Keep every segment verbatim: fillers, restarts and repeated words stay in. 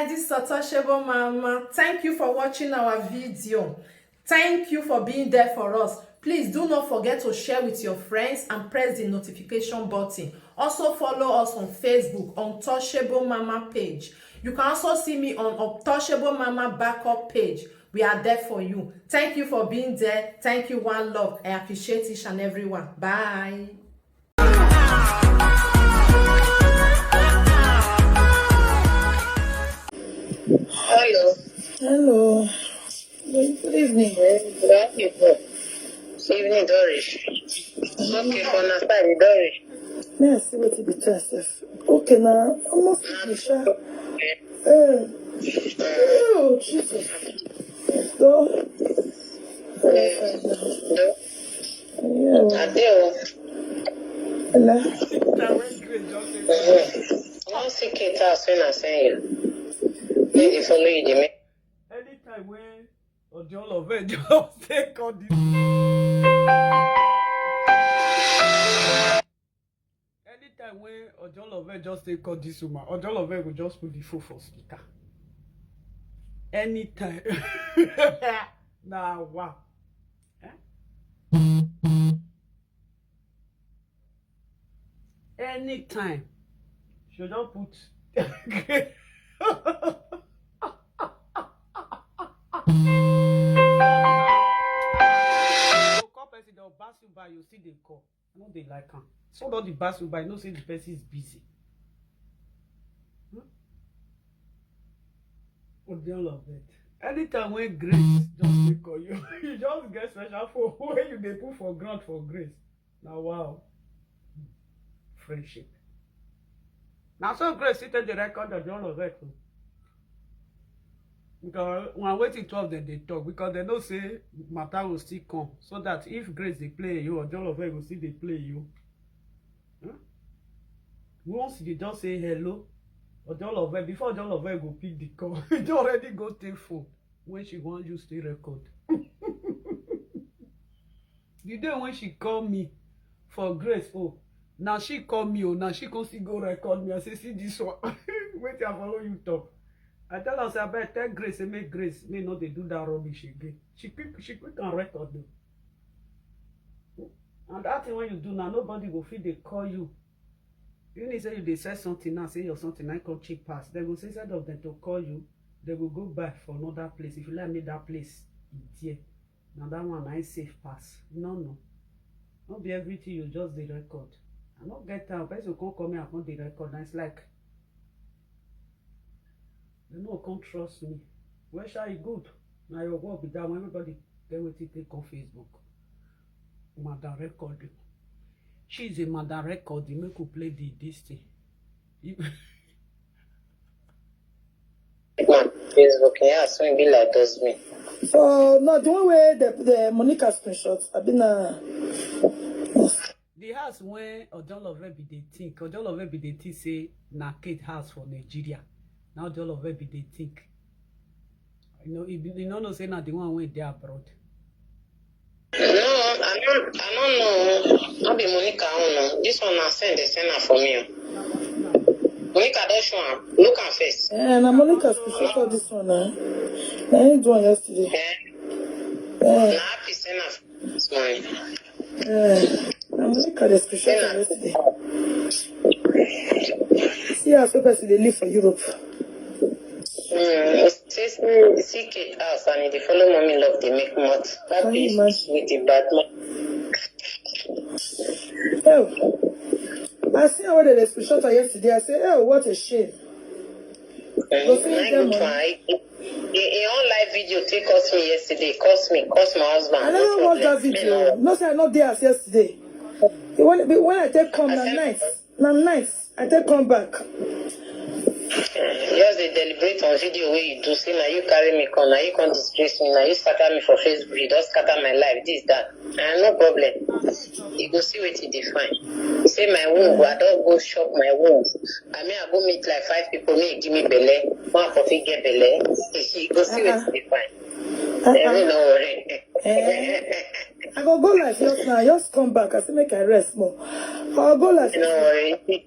This is Untouchable Mama. Thank you for watching our video. Thank you for being there for us. Please do not forget to share with your friends and press the notification button. Also follow us on Facebook, Untouchable Mama page. You can also see me on Untouchable Mama backup page. We are there for you. Thank you for being there. Thank you, one love. I appreciate each and every one. Bye. Hello. Hello. Good evening. Good evening. Evening, Doris. Okay, for now, sorry, Doris. May I see what it be test? Okay, now, almost finish. Eh. Oh, Jesus. So, yeah. Adeo. Hello. One secret house when I send you. Make you follow you, dey make. Anytime when Ojo Love just take all this. Anytime when Ojo Love just take call this woman, Ojo Love go just put the phone for speaker. Anytime. Nah, wow. Eh? Anytime. She just put. Call person, they'll pass you by, you see they call. I no dey like am. So don dey pass you by, you know say the person is busy. Hmm? Ojo Love. Anytime when Grace just dey call you, you just get special phone wey you dey put for ground for Grace. Now, wow. Friendship. Now, so Grace, you take the record of Ojo Love too. Because when wetin twelve dem dey talk, because they know say matter will still come. So that if Grace dey play you, Ojo Love go still dey play you. Hmm? Once you just say hello, Ojo Love, before Ojo Love go pick the call, you don already go take phone when she want you still record. The day when she call me for Grace, oh, now she call me, oh, now she come still go record me. I say, see this one. Wait, I follow you talk. I tell her, say, I better tell Grace, say, make Grace, may not they do that rubbish again. She quick, she quick and record them. And that thing when you do now, nobody will feel they call you. You need say you dey sell something now, say your something now come cheap pass. They go say instead of them to call you, they go go buy for another place. If you like make that place, it's there. Now that one I safe pass. No, no. Not be everything you just the record. I not get time. Person come call me, I come the record. And it's like, they no come trust me. Where shall I good? Now your work be that when everybody get wetin take on Facebook. Madam recording. She is a madam recording. Make we play the this thing. You Facebook, yeah, so it be like those me. So, no, the one where the, the Monica screenshot, I been, uh, The house when Ojo Love be dey think, Ojo Love be dey think say na Kate house for Nigeria. Now Ojo Love be dey think. You know, you, you no know say na the one wey dey abroad. No, I don't, I don't know. Not be Monica own, no. This one na send, they send am for me, oh. Monica don show am. Look am first. Eh, na Monica screenshot this one, eh? Na him do am yesterday. Eh? Eh. Na happy send am this morning. Eh, na Monica dey screenshot am yesterday. See how so person dey live for Europe. Mm, it says, mm, C K house and the follow mommy love they make mouth. That Can you bitch imagine? With the bad mouth. Oh. I see how they screenshot her yesterday. I say, oh, what a shame. Mm, Go see my them good on. One. I, in, in on live video, take cost me yesterday. Cost me, cost my husband. I No never watched problem. That Me video. No. No, say I not there as yesterday. When, when I take come, I na said night. Na night. I take come back. Just dey deliberate on video wey you do. Say na you carry me come, na you come disgrace me, na you scatter me for Facebook. You don scatter my life. This, that. Ah, no problem. You go see wetin dey fine. Say my womb, I don go shop my womb. I mean, I go meet like five people, may give me belle. One for fit get belle. You go see wetin dey fine. Uh-uh. Eh, no worry. Eh, I go go like just now. Just come back. I say make I rest more. I go go like No worry.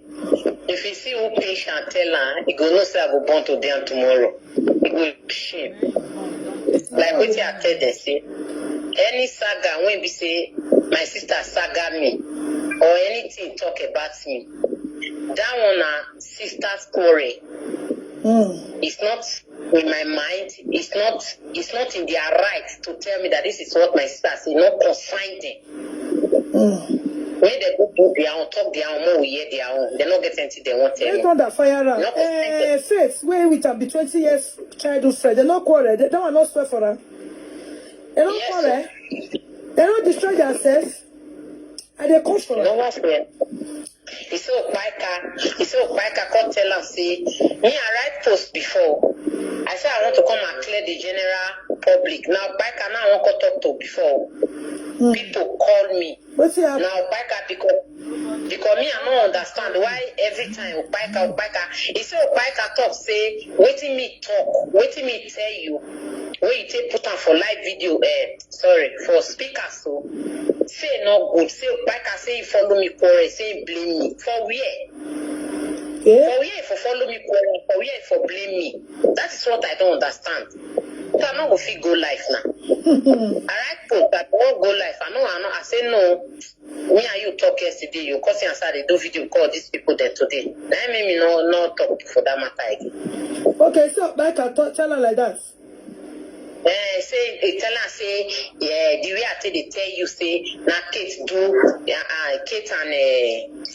You If you see who pinch and tell am, you go know say I go born today and tomorrow. You go shame. Like wetin I tell them say, any saga wey be say my sister saga me or anything talk about me, that one na sisters quarrel. It's not in my mind. It's not. It's not in their right to tell me that this is what my sister say. No concern them. Make dem go do their own, talk their own, make we hear their own. They no get anything they want tell me. Thunder fire am. No concern them. Eh, Faith, wey with am be twenty years childhood friend. They no quarrel. They, that one no swear for am. They no Yes, quarrel. They no destroy themselves. And they come for No one fear. He say Opaika, he say Opaika come tell am say, me I write post before. I say I want to come and clear the general public. Now Opaika now I wan come talk to before. People call me. Wetin happen? Now Opaika because because me I no understand why every time Opaika Opaika. He say Opaika talk say wetin me talk, wetin me tell you, wey you take put am for live video, eh, sorry, for speaker so. Say no good. Say Opaika say he follow me quarrel. Say he blame me for where? Eh? For where he for follow me quarrel? For where he for blame me? That is what I don't understand. So I no go fit go life now. I write post, I no go life. I know, I know. I say no. Me and you talk yesterday. You come see as I dey do video call these people there today. That make me no no talk for that matter again. Okay, so like I talk, tell her like that. Eh, say he tell her say yeah the way I take dey tell you say na Kate do yeah, uh, Kate and uh,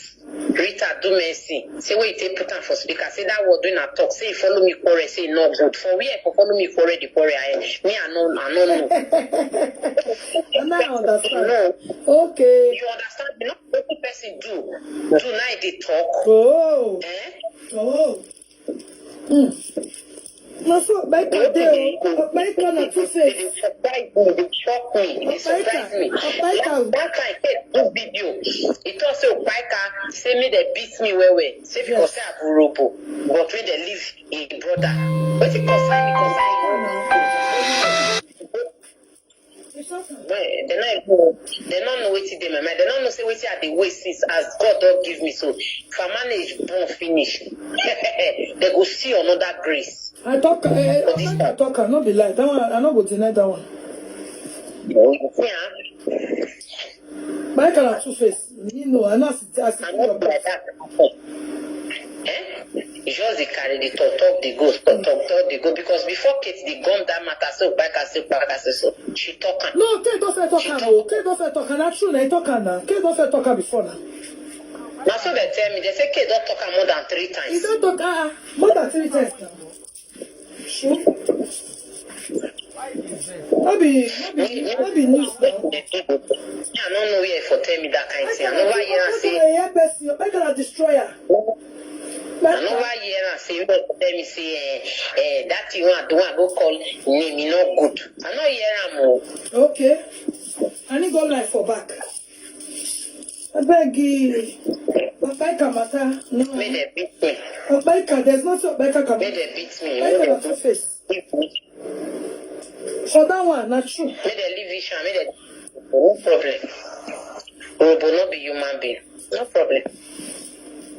Rita do mercy. Say wey you take put am for speaker. Say that word wey na talk. Say he follow me quarrel. Say e no good. For where he for follow me quarrel the quarrel? I, me I no I no know. And now I understand. No, Okay. you understand? You know wetin person do? Do now e dey talk. Oh. Eh? Oh. Mm. Na so Baika dey o. Baika na two face. Surprise me, they shock me, they surprise me. Baika. That time Kate do video. He talk say Baika say me they beat me well well. Say because say I be robo, but when they leave his brother. Wetin concern me concern you. Well, they no even they no know wetin dey my mind. They no know say wetin I dey wait since as God don give me. So if I manage born finish, they go see another grace. I talk, eh, I talk, I no be lie. That one, I no go deny that one. Yeah. Baika na two face. You know, I know as it as I it no be like that. Eh? You just dey carry the talk, talk dey go, talk, talk, talk dey go. Because before Kate dey gum that matter, so back and so back and so, so she talk am. No, Kate don first talk am o. Kate don first talk am. Na true na he talk am na. Kate don first talk am before na. Na so they tell me. They say Kate don talk am more than three He times. don talk ah more than three times na. Sure. No be no be no be news na. I no know where for tell me that kind thing. I never hear am say Hear person, make una destroy am. I never hear am say make tell me say eh, eh, that thing wey I do I go call name e no good. I no hear am o. Okay. I need go live for back. Abeg, eh, Baika matter. No. Make dem beat me. Baika, there's nothing Baika can Make do. dem beat me. Baika na two face. For that one, na true. Make dem leave Isha. Make dem no problem. Robo no be human being. No problem.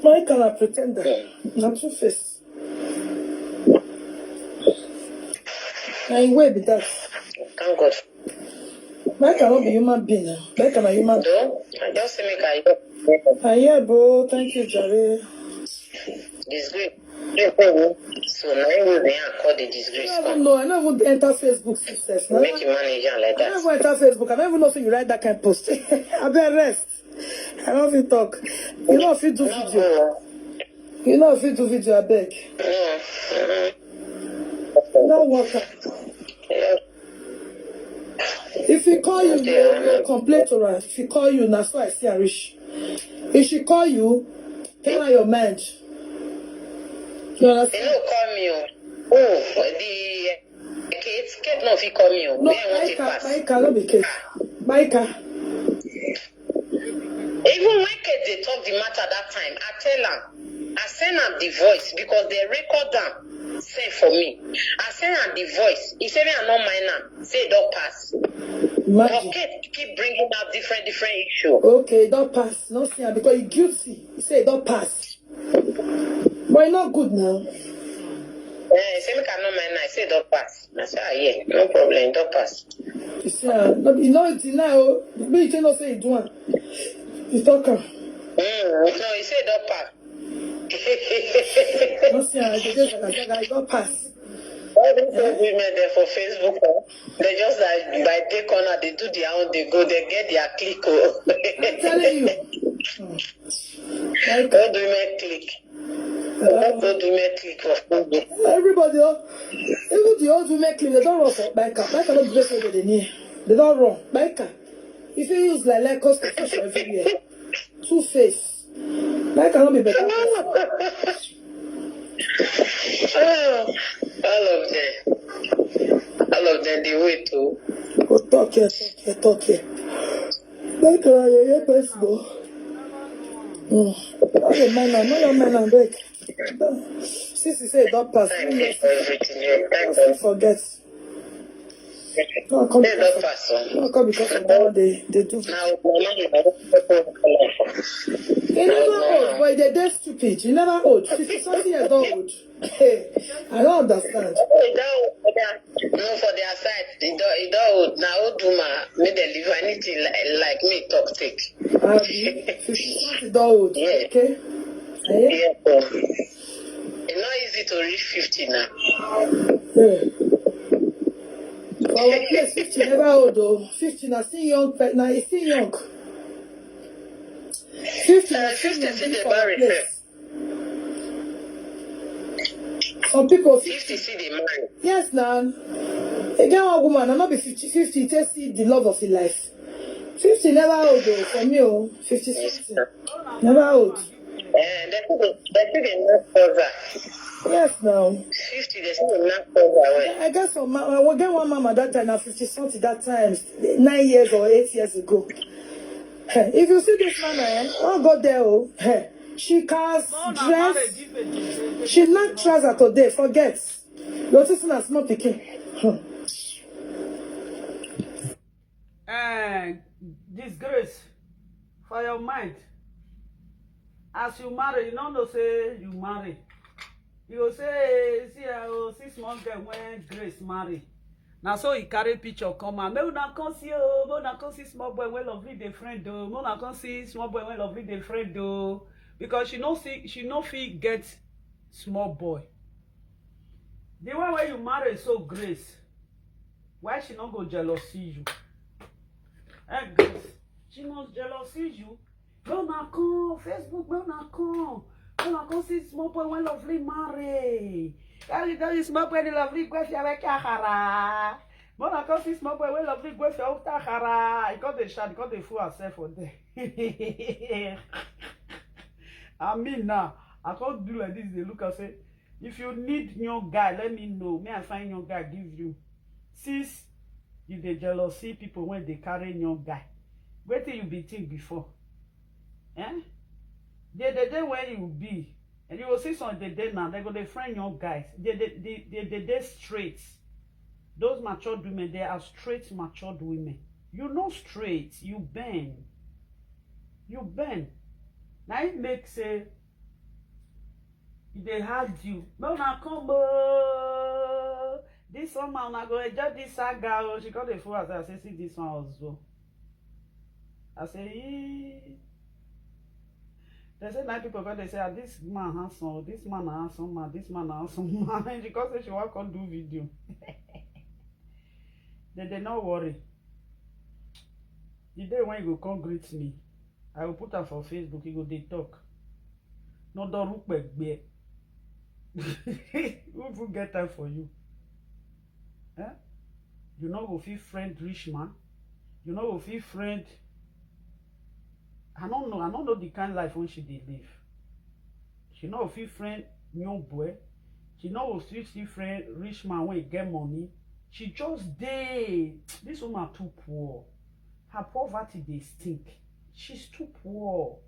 Baika na pretender. Na two face. Na him way be that. Thank God. Baika no be human being na. Baika na human being. Though I just say make I. I hear, bro. Thank you, Jare. Disgrace. So now you will be call the disgrace. I don't Come. know. I don't even enter Facebook sef. No? Make you manage am like I don't that. even enter Facebook. I don't even know if you write that kind of post. I beg rest. I don't fit talk. You know if you do No video. go. You know if you do video, I beg. No. Mm-hmm. No work am. Yeah. If he call you, you, you complain to her. If he call you, na so I see her reach. If she call you, tell her your mind. You They understand? no call me o. Oh, the Kate, Kate no fit call me o. No, Where I want to Baika, pass. Baika, no be Kate. Baika. Even when Kate dey talk the matter that time, I tell am, I send am the voice because they record am, send for me. I send am the voice. He say me I no mind am, say e don pass. But Imagine. Kate keep bringing out different different issue. Okay, don't pass. No see am because he guilty. He say don't pass. But e no good now. Eh, say make I no mind now. I say e don pass. I say, ah, yeah, no problem, e don pass. You see, uh, no, you know, it's now, oh, me, you know, say you do am. You talk am. Mm, no, he say e don pass. No see, I dey just like I said, I don pass. All these old women there for Facebook, eh, they just like by day corner, they do their own, they go, they get their click. Oh. I'm telling you. Like, Old women click. Old women click for Facebook. Everybody, oh, even the old women click, they don't run for Baika. Baika no be say they dey near. They don't run. Baika. If you use like like cause confusion everywhere. Two face. Baika no be better person. Oh, all of them. All of them, they wait too. Go talk here, talk here, talk here. Baika na yeye person o. Mm. No dey mind am, no dey mind am, beg. Since you say e don pass, Time no dey just for everything. Yeah, time still don forget. No come They don because pass. Oh. no come because of that one they they do. Now, now, now, now, E never old, but they dey stupid. E never old. Fifty something years don old. Hey, I don't understand. Oh, that one for their, no, for their side, e don, e don old. Now, old woman, make dem leave anything like, like me, toxic. Abi, fifty something don old. Yeah. Okay. Eh? Yeah, so. It's not easy to reach fifty now. Yeah. For our place, fifty never old though. Fifty na still young, pe- na e still young. Fifty na Uh, still fifty young still this dey for our marry. place. Some people fifty. Fifty still dey marry. Yes, now. Again, one woman, I not be fifty, fifty, take see the love of your life. Fifty never old though, for me, oh, fifty something. Never old. Eh, they still dey, they still dey knock trouser. Yes, now. Fifty, they still dey knock trouser well. I guess some ma- I will get one mama that time, now fifty something that time, nine years or eight years ago. Eh, if you see this mama, eh, don't go there, oh. Eh, she can dress, she not trouser today, forget. Your sister na small pikin. Hmm. Eh, disgrace for your mind. As you marry, you no know say you marry. You go say, see, I go see small girl when Grace marry. Na so he carry picture come out. Make una come see, oh, make una come see small boy when Lovely dey friend, oh. Make una come see small boy when Lovely dey friend, oh. Because she no see, she no fit get small boy. The one wey you marry so, Grace, why she no go jealousy you? Eh, Grace, she must jealousy you. Make una come Facebook, make una come. Make una come see small boy when Lovely marry. Carry down the small boy, the Lovely go fi away kahara. Make una come see small boy when Lovely go fi out kahara. He come dey shout, he come dey fool herself for there. I mean now, I come do like this, they look and say, if you need young guy, let me know. May I find young guy, give you. Since you dey jealousy people when they carry young guy, wetin you be think before? Eh? The, the day when you be, and you will see some the day now, they go dey friend young guys. They, they, they, they, they, they straight. Those matured women, they are straight matured women. You know straight, you bend. You bend. Now it makes say, e dey hard you. Make una come, oh. This one, una go enjoy this saga, oh. She come dey fool herself, say, see this one also. I say, ee. They say nine people come dey say, ah, this man handsome, oh, this man na handsome man, this man na handsome man. She come say she wan come do video. They dey not worry. The day when you go come greet me, I will put am for Facebook, you go dey talk. No don rukpe gbe. Who even get time for you? Eh? You no go fit friend rich man. You no go fit friend. I don't know. I don't know the kind life when she dey live. She no go fit friend young boy. She no go fit see friend rich man when he get money. She just dey. This woman too poor. Her poverty dey stink. She's too poor.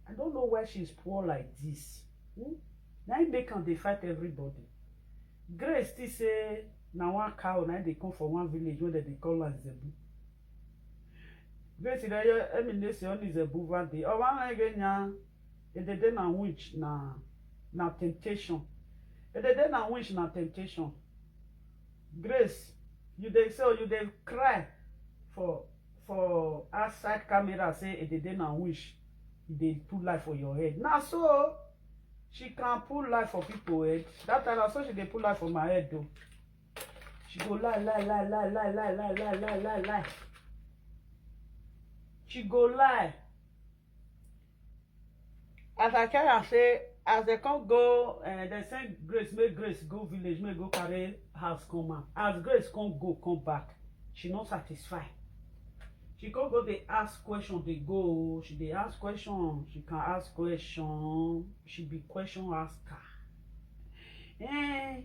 I don't know why she's poor like this. Hmm? Na im make am dey fight everybody. Grace still say na one cow na im dey come for one village wey dem dey call am Zebu. Grace na yo emi ne se oni Zebu vande. O wa na ge nya. Edede na winch na na temptation. Edede na winch na temptation. Grace, you dey so you dey cry for for outside camera say Edede na winch, e dey put life for your head. Na so she can put life for people head. That time na so she dey put life for my head though. She go lie, lie, lie, lie, lie, lie, lie, lie, lie, lie, lie. She go lie. As I tell her say, as they come go, uh, they send Grace, make Grace go village, make go carry house come out. As Grace come go, come back, she not satisfied. She come go, they ask question, they go. She they ask question, she can ask question. She be question asker. Eh,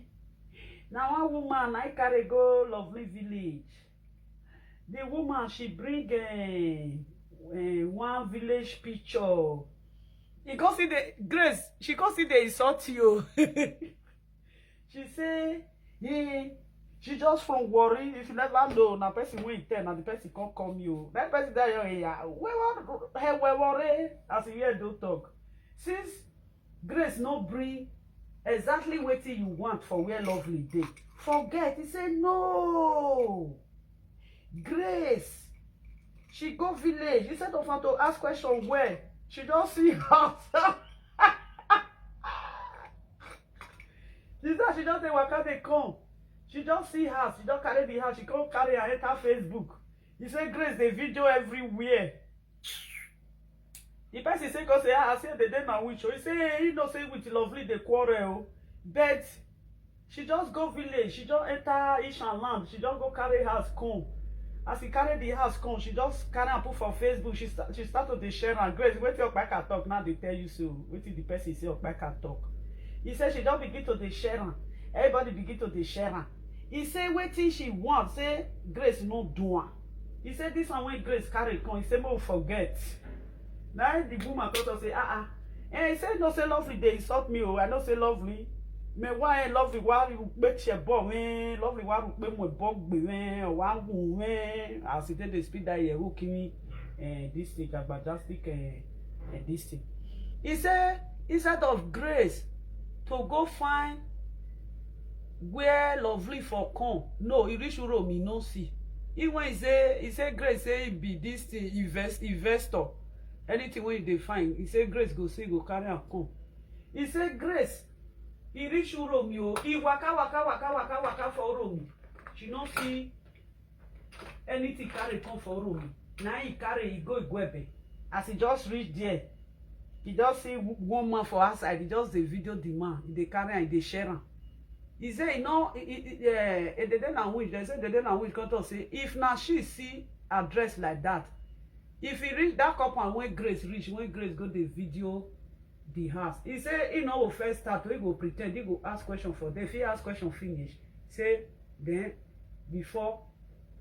now one woman I carry go Lovely Village. The woman, she bring uh, uh, one village picture. You go see the Grace, she go see the insult you. She say, hey, she just from worry. If you never know, na person wey tell, na the person come come you. That person that your ear, we worry, as you hear do talk. Since Grace no bring exactly wetin you want for where Lovely dey, forget. He say no. Grace, she go village, instead of her to ask question where, she just see house. She said she just dey waka dey come. She just see house, she just carry the house, she come carry her enter Facebook. He say Grace dey video everywhere. The person say, go say, ah, I say they dey na winch. He say he no say with Lovely dey quarrel, but she just go village, she just enter Ishan land, she just go carry house come. As he carry the house come, she just carry and put for Facebook. She start, she start to dey share and Grace, wait your back and talk now. They tell you so. Wait till the person say your back and talk. He said she don't begin to dey share am. Everybody begin to dey share am. He say wetin she want, say Grace no do am. He say this one when Grace carry come, he say make we forget. Now the woman come talk say, ah ah. And he say no say Lovely dey insult me. Oh, I no say Lovely. Me why Lovely why you make your boy, eh? Lovely why you make my boy, eh? Why you, eh? As he dey speak that year, who kill me? Eh, this thing, Jagbajastic, eh, eh, this thing. He say instead of Grace to go find where Lovely for come, no, he reach room, he no see. He when he say, he say Grace say he be this thing, invest, investor. Anything wey he dey find, he say Grace go see, go carry am come. He say Grace, he reach room, yo, he waka, waka, waka, waka, waka for room. She no see anything carry come for room. Now he carry, he go Igwebe. As he just reach there, he just see one man for outside. He just dey video the man. He dey carry and he dey share am. He say he no, he, he, he, eh, Edede na winch. They say Edede na winch come talk say if na she see address like that, if he reach that compound when Grace reach, when Grace go the video the house. He say he no go first start, he go pretend, he go ask question for them. If he ask question finish, say then before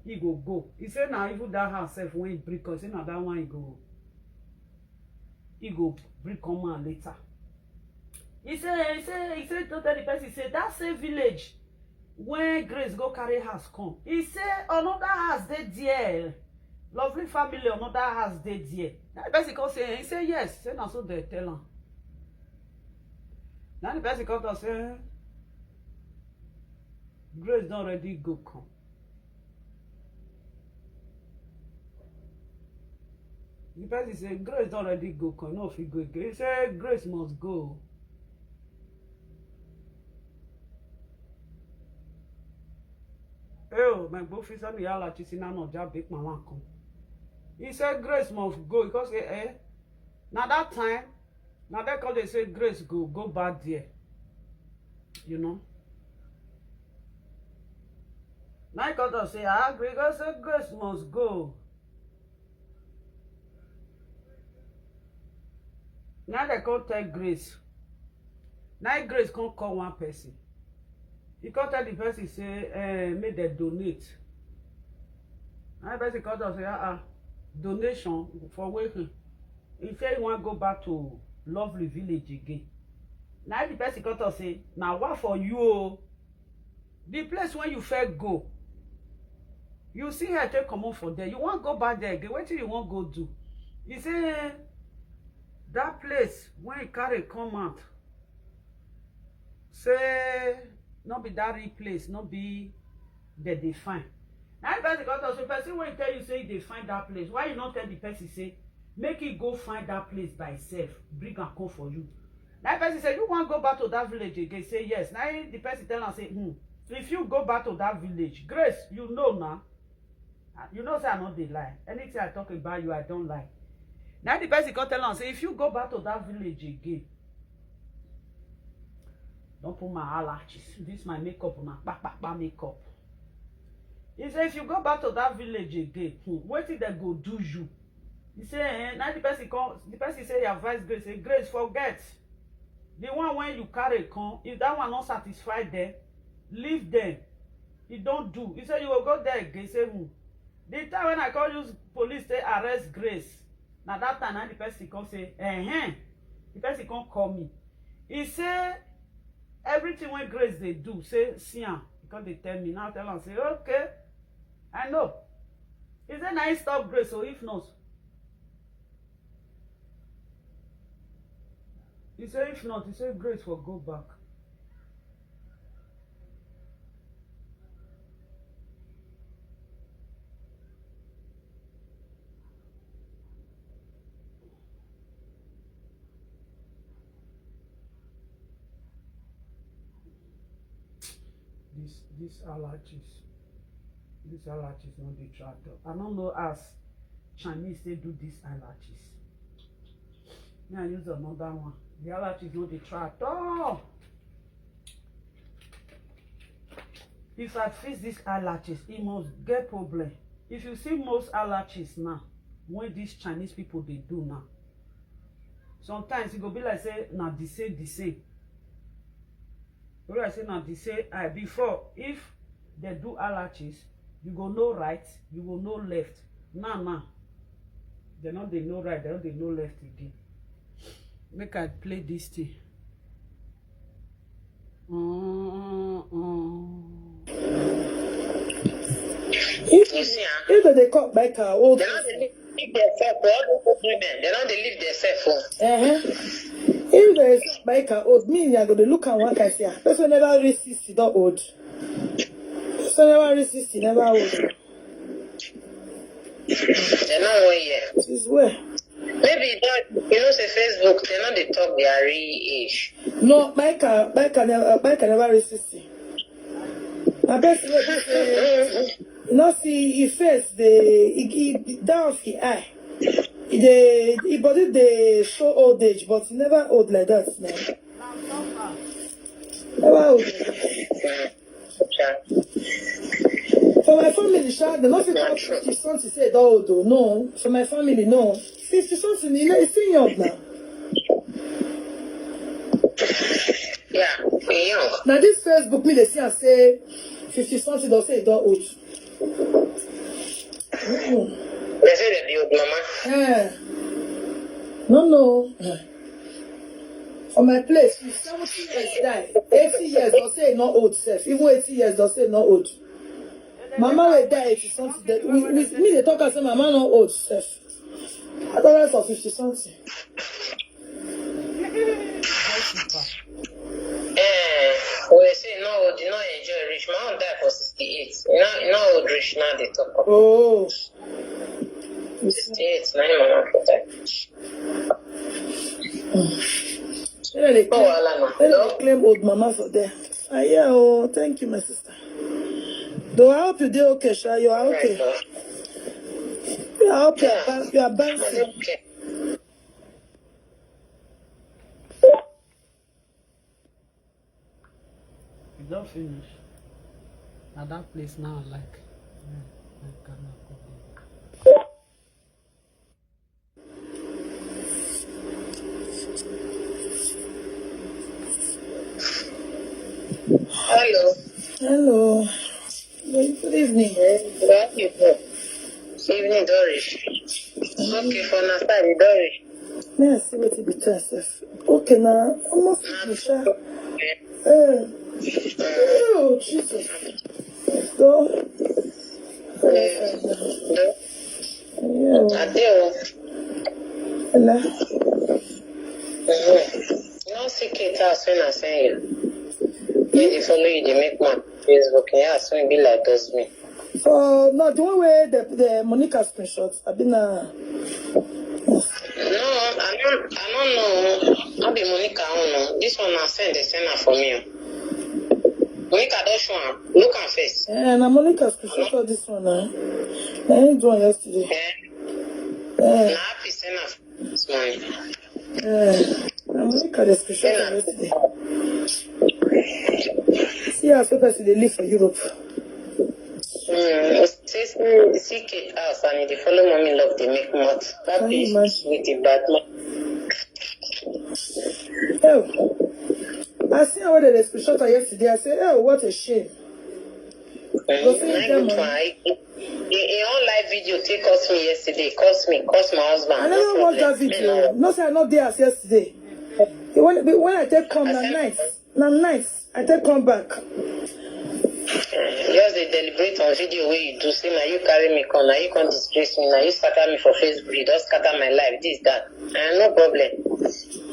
he go go. He say na even that house sef when he bring come, say na that one he go he go bring come out later. He say he say he say to tell the person say that same village when Grace go carry house come. He say another house dey there. Lovely family, another house dey there. Now the person come say, he say yes. Say na so they tell am. Now the person come talk say Grace don already go come. The person say Grace don already go come, no fit go again. He say Grace must go. Oh, my boyfriend send me all that you see now, no job big mama come. He said Grace must go because eh, eh, now that time, now they call they say Grace go, go back there. You know. Now he called us say, I agree, God say Grace must go. Now they come tell Grace. Now Grace come call one person. He come tell the person say, eh, make they donate. Now the person come tell say, ah, ah, donation for wetin? He say he wan go back to Lovely village again. Now the person come tell say, na what for you? Oh? The place where you first go, you see her take comot for there. You wan go back there again? Wetin you wan go do? He say That place when he carry come out, say no be that real place, no be that they find. Now the person come talk, so person when tell you say they find that place, why you not tell the person say make he go find that place by himself, bring and come for you? Now the person say you want go back to that village again, say yes. Now the person tell am say, hmm, if you go back to that village, Grace, you know now. Ah, you know say I no dey lie. Anything I talk about you, I don't lie. Now the person come tell am say if you go back to that village again, don't put my allergies. This my makeup, my pa pa pa makeup. He say if you go back to that village again, hmm, wetin dem go do you? He say, eh, now the person come, the person say your vice Grace, say Grace, forget. The one when you carry come, if that one not satisfied them, leave them. He don't do. He say you will go there again, say, hmm. The time when I call you police, say arrest Grace. Now that time, now the person come say, eh, eh. The person come call me. He say everything when Grace they do, say, see am. Because they tell me now, tell am say, okay, I know. He say now he stop Grace, so if not, he say if not, he say Grace for go back. This this allergies, this allergies no dey try at all. I don't know as Chinese they do these allergies. Me I use another one. The allergies no dey try at all. If I fix these allergies, it must get problem. If you see most allergies now, when these Chinese people they do now, sometimes it go be like say na the same the same. When I say na the same, I before if they do allergies, you go no right, you go no left. Now now, they not they no right, they not they no left again. Make I play this thing. Mm, mm. If, if they, they call back our old, they don't dey leave themselves for all those women. They don't dey leave themselves for. Uh-huh. If they back our old, me, I go to look at one guy say, ah, person never reach sixty, not old. Person never reach sixty, never old. They not one year. This is where. Maybe you don't, you know, say Facebook, they know they talk their real age. No, Micah, Micah never, Micah never reach sixty. My best way to say, you know, see, he face the, he, he down the eye. He dey, he body dey show old age, but he never old like that, man. Never old. For my family, sha, they not fit talk fifty something say that old though. No, for my family, no. Fifty something, you know, it's still young now. Yeah, young. Now this Facebook, me they see and say fifty something, don't say it don't old. Mm-mm. They say they be old mama. Eh. No, no. Eh. For my place, if seventy years die, eighty years, don't say not old self. Even eighty years, don't say not old. Mama will die eighty something. That we, we, me, they talk and say, mama not old self. I thought that's for fifty something. Housekeeper. Eh, we say no, they not enjoy rich. My own die for sixty-eight. You know, you know old rich now they talk about. Oh. Sixty-eight, now him mama for die. Whether they Oh, claim, Allah, no. whether they No. claim old mama for there. Ah, yeah, oh, thank you, my sister. Though I hope you do okay, Sha. You are Right, okay. no. I hope you are, Yeah. ban- you are I'm bouncing. okay. You don't finish. Now that place now, like, yeah, like, I'm not going. Hello. Hello. Good good evening. Eh, good evening. Evening, Doris. Okay, for now, sorry, Doris. May I see what it be to yourself? Okay, now, almost finish, Sha. Eh, oh, Jesus. Go. Eh, do- Yeah. I do. Hello. They follow you, they make man Facebook. Yeah, so it be like those me. So no, the one where the, the Monica screenshot, I been uh, No, I don't, I don't know. Not be Monica own. No. This one I send, they send her for me. Monica don't show am. Look at face. And I'm Monica screenshot this one now. I ain't doing yesterday. Eh? Yeah, Na happy send her this morning. yeah. I'm Monica the screenshot yesterday. See how so person they live for Europe. Mm, see, see, see Kate house and they follow mommy love, they make mouth. That Can you bitch imagine? With the bad mouth. Oh, I see how they screenshot her yesterday. I said, oh, what a shame. Mm, Go see na them, good man. Fine. He, he on live video take us me yesterday. Cost me, cost my husband. I never No watched that problem. Video. No, say I not there as yesterday. When, when I take come, na nice. Na nice. I take come back. Just dey deliberate on video wey you do. Say na you carry me come, na you come disgrace me, na you scatter me for Facebook. You don scatter my life. This that. And no problem.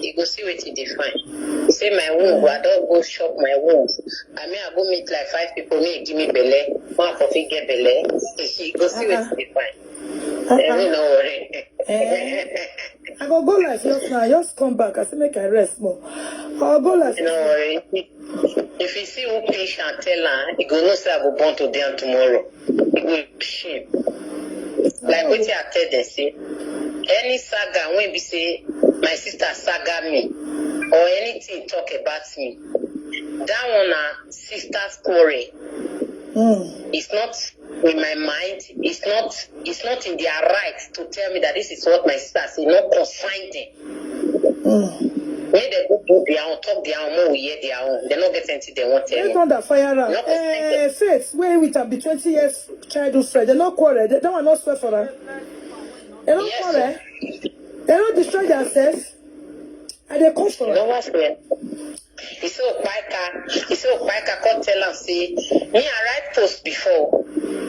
You go see wetin dey fine. Say my womb, I don go shop my womb. I mean, I go meet like five people, make give me belle. One for fit get belle. You go see wetin dey fine. Eh, no worry. Eh, I go go life just now. Just come back. I say make I rest more. I go go life. No worry. If you see who pinch and tell her, you go know say I go born today and tomorrow. You go shame. Like wetin I tell them say, any saga wey be say my sister saga me or anything talk about me, that one na sister's quarrel. Mm. It's not in my mind. It's not. It's not in their right to tell me that this is what my sister say. Not consign them. Mm. Make dem go do their own, talk their own, make we hear their own. They no get anything they want tell They me. don't that fire am. Not Eh, Faith, where with her be twenty years childhood friend. They not quarrel. They don't want not swear for her. They don't Yes, quarrel. They don't destroy themselves. And they come for You know what's there? He say Opaika, he say Opaika come tell am say, me I write post before.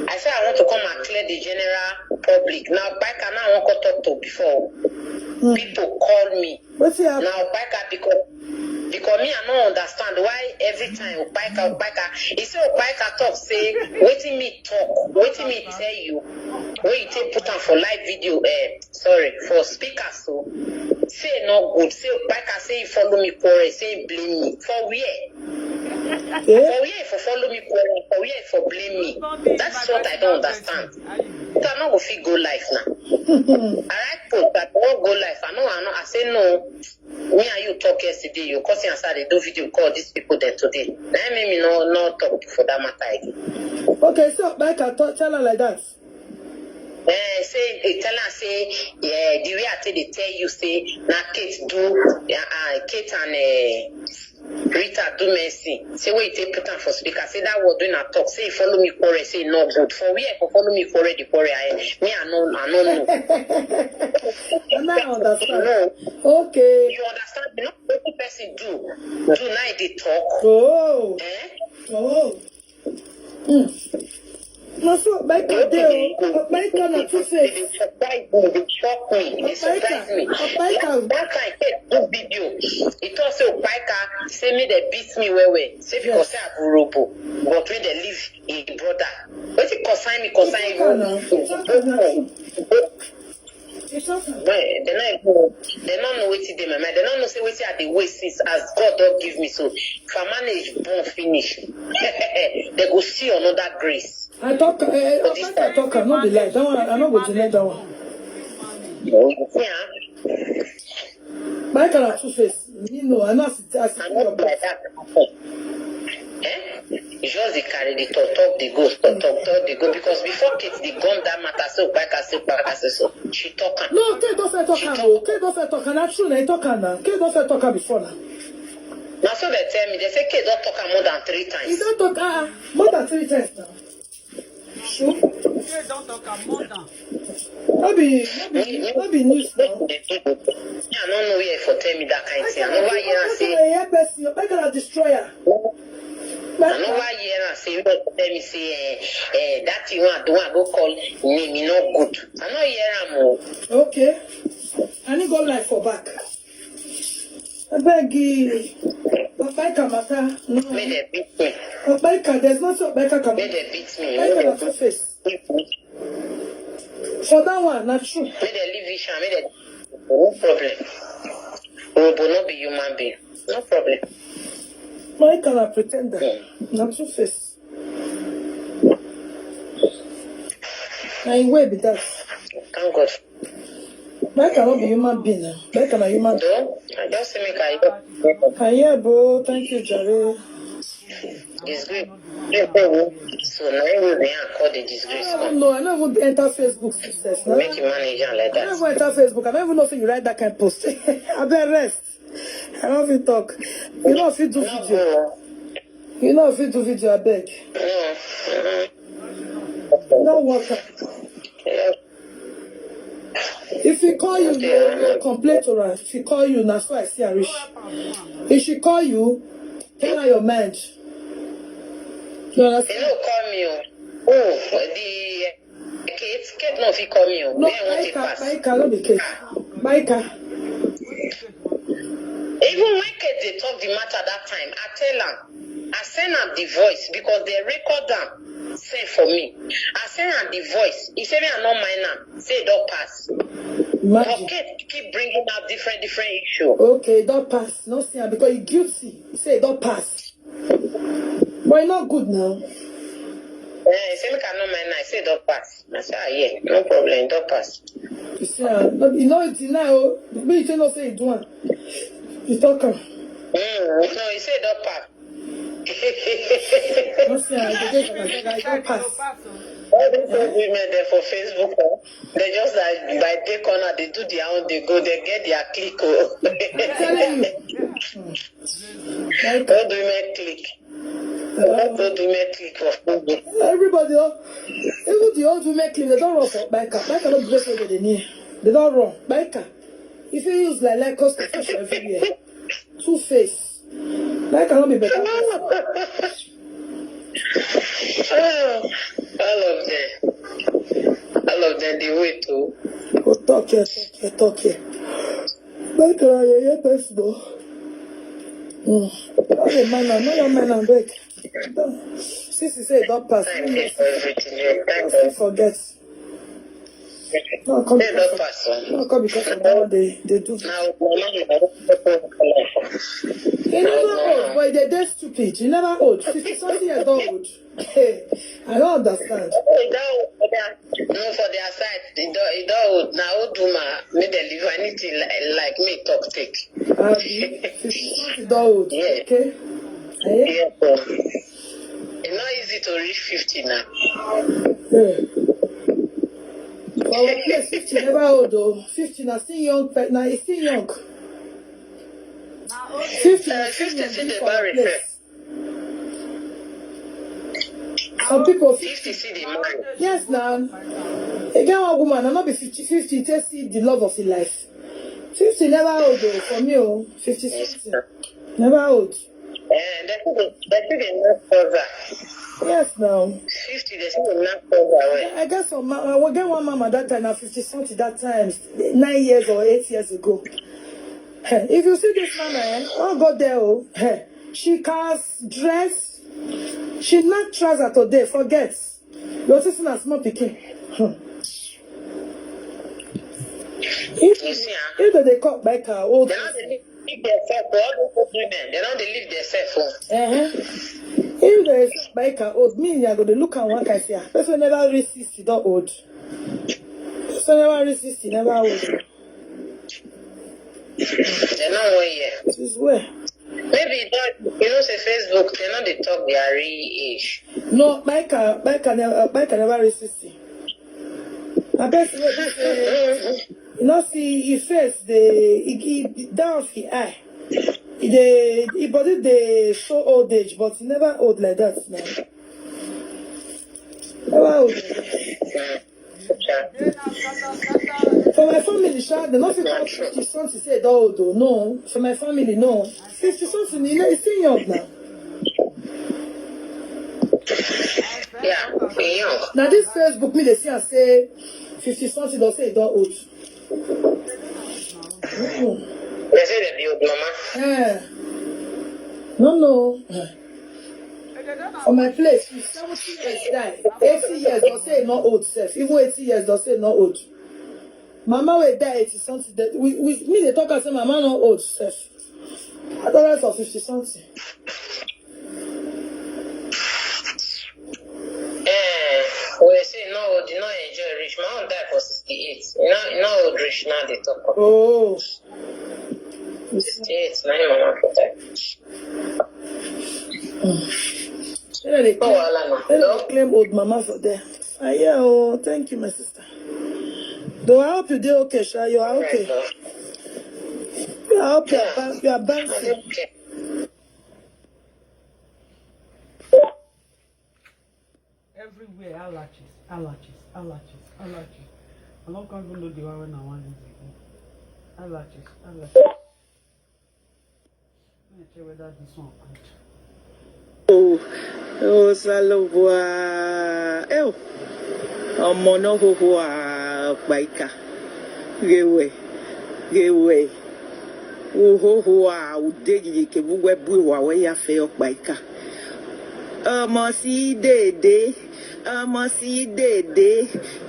I say I want to come and clear the general public. Now Opaika now I wan come talk to before. People call me. What's it happen? Now Opaika because because me I no understand why every time Opaika Opaika. He say Opaika talk say wetin me talk, wetin me tell you, wey you take put am for live video, eh, sorry, for speaker so. Say no good. Say Opaika say he follow me quarrel, say he blame me. For where? Eh? For where he for follow me quarrel? For where he for blame me? That's what I don't understand. So I no go fit go life now. I write post, I won't go life. I know, I know. I say no. Me and you talk yesterday. You cause answer they do video call these people there today. Now make me no no talk for that matter again. Okay, so like I thought, tell her like that. Eh, say they tell her say yeah the way I take they tell you say na Kate do yeah, uh, Kate and uh, Rita do mercy. Say what you take put am for speaker. Say that word when I talk. Say follow me quarrel. Say no good for where for follow me quarrel the quarrel. I, me I know I know know. And I understand. No, Okay. You understand? You know what the person do? Do now they talk. Oh. Eh? Oh. Mm. No, so Baika dey o. Baika na two face. Surprise me, they shock me, they surprise me. Baika. That time I do video. He told say Baika say me they beat me well well. Say because say I robo, but when they leave a brother. What it concern me concern you. It's okay. Well, they not even, they not know wetin dey my mind. They not know say wetin I dey wait since as God don't give me. So if I manage born finish, they go see another grace. I talk, eh, eh, I talk, I talk, I no be lie. That one, I no go deny that one. Yeah. Baika na two face. You know, I know as it as I no be like that. Eh? You just dey carry the talk, talk dey go, talk, talk, talk dey go. Because before Kate dey gum that matter, so back, I say back, I say so. She talk am. No, Kate don't say talk am. Oh. Kate don't say talk am. That's true. They talk am now. Kate don't say talk am before now. Now so they tell me, they say Kate don't talk am more than three times. You don't talk ah more than three times now. Sure. Kate don talk am more than. No be no be no be news now. I don't know where for tell me that kind of thing. I never hear am say Yes, person. Make a destroyer. I never hear am say you tell me say eh, eh, that thing one do one go call me me no good. I no hear am o. Okay. I need go live for back. I beg you. Baika matter. No. Make dem beat me. Baika, there's nothing Baika can do. Make dem beat me. Baika na two face. For that one, na true. Make dem leave Isha. Make dem. No problem. Urhobo no be human being. No problem. Baika na pretender. Mm. Na two face. Na him way be that. Thank God. Baika no be human being na. Baika na human being. Though, I just say make I. I hear, bro. Thank you, jare. Disgrace. So now you will call the disgrace. I don't know. I don't even enter Facebook sef. Make you manage am like that. I don't even enter Facebook. I don't even know if you write that kind of post. I better rest. I don't even talk. You know if you do video. You know if you do video, I beg. No. No water. If he call you, no, no complain to her. If he call you, na so I see her reach. If she call you, tell her your mind. You understand? He no call me o. Oh, the Kate, Kate no fit call me o. No, Baika, Baika, no be Kate. Baika. Even when Kate dey talk the matter that time, I tell am, I send am the voice because they record am, send for me. I send am the voice. He say me I no mind am. Say e don pass. Imagine. But Kate keep bringing out different, different issue. Okay, e don pass. No see am because he guilty. He say e don pass. But e no good now. Eh, he say make I no mind am. He say e don pass. I say, ah, yeah, no problem, e don pass. You see, uh, no, you know, it's now, oh, me, you know, say you do am. You talk am. Mm, no, he say e don pass. No see, uh, the day for my finger, e don pass. All these old women there for Facebook, eh, they just like, like, take corner, they do their own, they go, they get their click, oh. I'm telling you. Like, old women click. Old women click for Facebook. Everybody, oh, even the old women click, they don run for Baika. Baika no be place wey dem dey near. They don run. Baika. If you use like, like constitution everywhere. Two face. Baika no be better person. Ah, all of them. All of them dey wait o. Go talk here, talk here, talk here. Baika na yeye person o. Mm. No dey mind am, no dey mind am, beg. Since he say e don pass, time dey for everything. Yeah, time don forget. No come because of, no come because of that one they, they do. Now, my mama, I don't know. He never old, but they dey stupid. He never old. Fifty something years don old. Hey, I don't understand. Hey, that, that, no, for their side, e don, e don old. Na old woman, make dem leave anything like, like me talk take. Abi, fifty something don old. Yeah. Okay. Eh? Yeah, so, e no easy to reach fifty now. Yeah. For our place, fifty never old though. Fifty na still young, but na e still young. Fifty na still young for our place. Some people fifty see the money. Yes, now. Again, one woman, I'm not be fifty, fifty, take see the love of the life. Fifty never old though, for me, oh, fifty something. Never old. Eh, they still dey, they still dey knock trouser. Yes, now. Fifty, they still dey knock trouser well. I guess some ma-, I will get one mama that time, now fifty something that time, nine years or eight years ago. Eh, if you see this mama, eh, don't go there, oh. Eh, she can dress, she knock trouser today, forget. You see, na small pikin. Hmm. If, you see, ah, if they, they call Baika old, they don't dey leave themselves for all those old women. They don't dey leave themselves for. Uh-huh. If they say Baika old, me, I go dey look at one kind say, ah, person never reach sixty, don old. Person never reach sixty, never old. They no one year. This is where. Maybe you don't, you know, say Facebook, they no dey talk their real age. No, Baika, Baika never, Baika never reach sixty. I bet you what you say. You know, see, he face the, he, he down the eye. He dey, he body dey show old age, but he never old like that now. Never old. For my family, sha, they no fit call fifty something say e don old o. No, for my family, no. Fifty something, you know, it's still young now. Yeah, e young. Now this Facebook, me they see and say fifty something, they say e don old. Mm. They say they be old mama. Eh. No, no. For my place, she's seventy years die. Eighty years, they'll say not old self. Even eighty years, they'll say not old. Mama will die eighty something. That we, we, me, they talk and say, "Mama not old self." I thought that's of fifty something. Eh, we say no, the no enjoy rich. My own die for sixty-eight. You know, you know, old rich now they talk. Oh. Sixty-eight, my mama for die. They claim, they claim old mama for there. Ah, yeah, oh, thank you, my sister. Though I hope you do okay, Sha. You are okay. I hope you are, you are bouncing. Everywhere, allergies, allergies, allergies, allergies. I don't even know the one when I want to do. Allergies, allergies. Let me check whether this one good. Oh, oh, Salobua. Oh, ọmọ náà hóhó àpáìkà. Gẹ̀wẹ̀, gẹ̀wẹ̀. Hóhó àwùdé yìí kébùgbẹ́ bú ìwà wẹ́yà fẹ́ ọ̀páìkà. Ọmọ sí dèdè, ọmọ sí dèdè,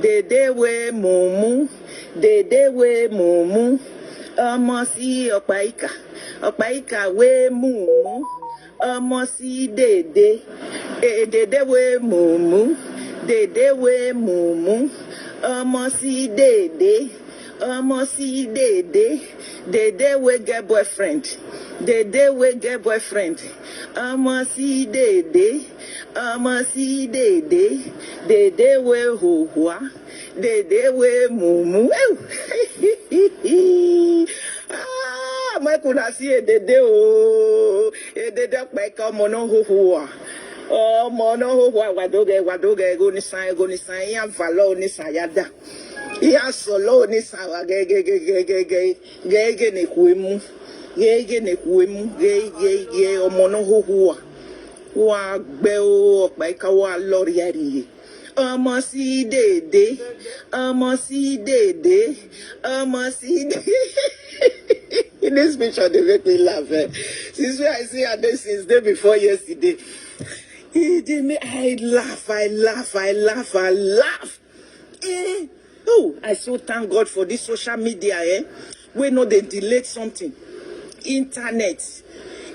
dèdè wé mùmú, dèdè wé mùmú. Ọmọ sí ọ̀páìkà, ọ̀páìkà wé mùmú. Ọmọ sí dèdè, eh, dèdè wé mùmú, dèdè wé mùmú. Ọmọ sí dèdè, ọmọ sí dèdè, dèdè wé get boyfriend, dèdè wé get boyfriend. Ọmọ sí dèdè, ọmọ sí dèdè, dèdè wé hóhó, dèdè wé mùmú. Ew. Ah, make una see a dèdè o. A dèdè ọ̀páìkà ọmọ náà hóhó à. Ọmọ náà hóhó à, wàdógẹ, wàdógẹ, ego nisan, ego nisan, ìyá valọ nisan yada. Ìyá sọlọ nisan wa gẹgẹgẹgẹgẹ, gẹgẹ ne kú emu. Gẹgẹ ne kú emu, gẹgẹgẹ ọmọ náà hóhó à. Wà gbẹ o, ọ̀páìkà wà lọ́rí àríyé. Ọmọ sí dèdè, ọmọ sí dèdè, ọmọ sí dèdè. This picture dey make me laugh. Eh? Since when I see her this since day before yesterday. E dey make I laugh, I laugh, I laugh, I laugh. Eh? Oh, I so thank God for this social media, eh? We know they delete something. Internet.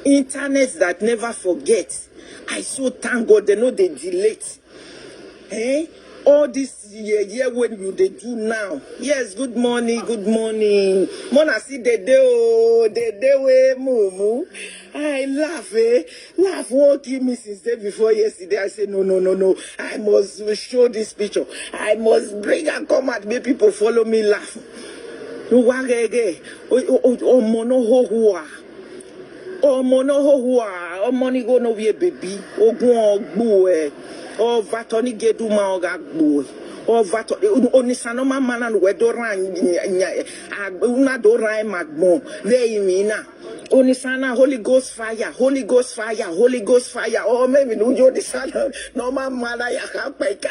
Internet that never forget. I so thank God they know they delete. Eh? All this year, year when you they do now. Yes, good morning, good morning. Mona see the day, oh, the day we mumu. I laugh, eh? Laugh won't kill me since day before yesterday. I say, no, no, no, no. I must show this picture. I must bring and come out, make people follow me laugh. No, wagege. Ọmọ náà hóhó à. Ọmọ náà hóhó à. Ọmọ ní go no be a baby. Ogun ọgbó ẹ. Ọba tọ́ ní gẹ́dùn máa ọ̀gá gbó ẹ. Ọba tọ́ onísànà máa ma náà wẹ́ dọ́ra ẹ̀. Una dọ́ra ẹ̀ máa gbọ̀n. Lẹ́yìn mi náà. Onisana, Holy Ghost fire, Holy Ghost fire, Holy Ghost fire. Oh, maybe no, you Onisana, no man, mother, yakapeka.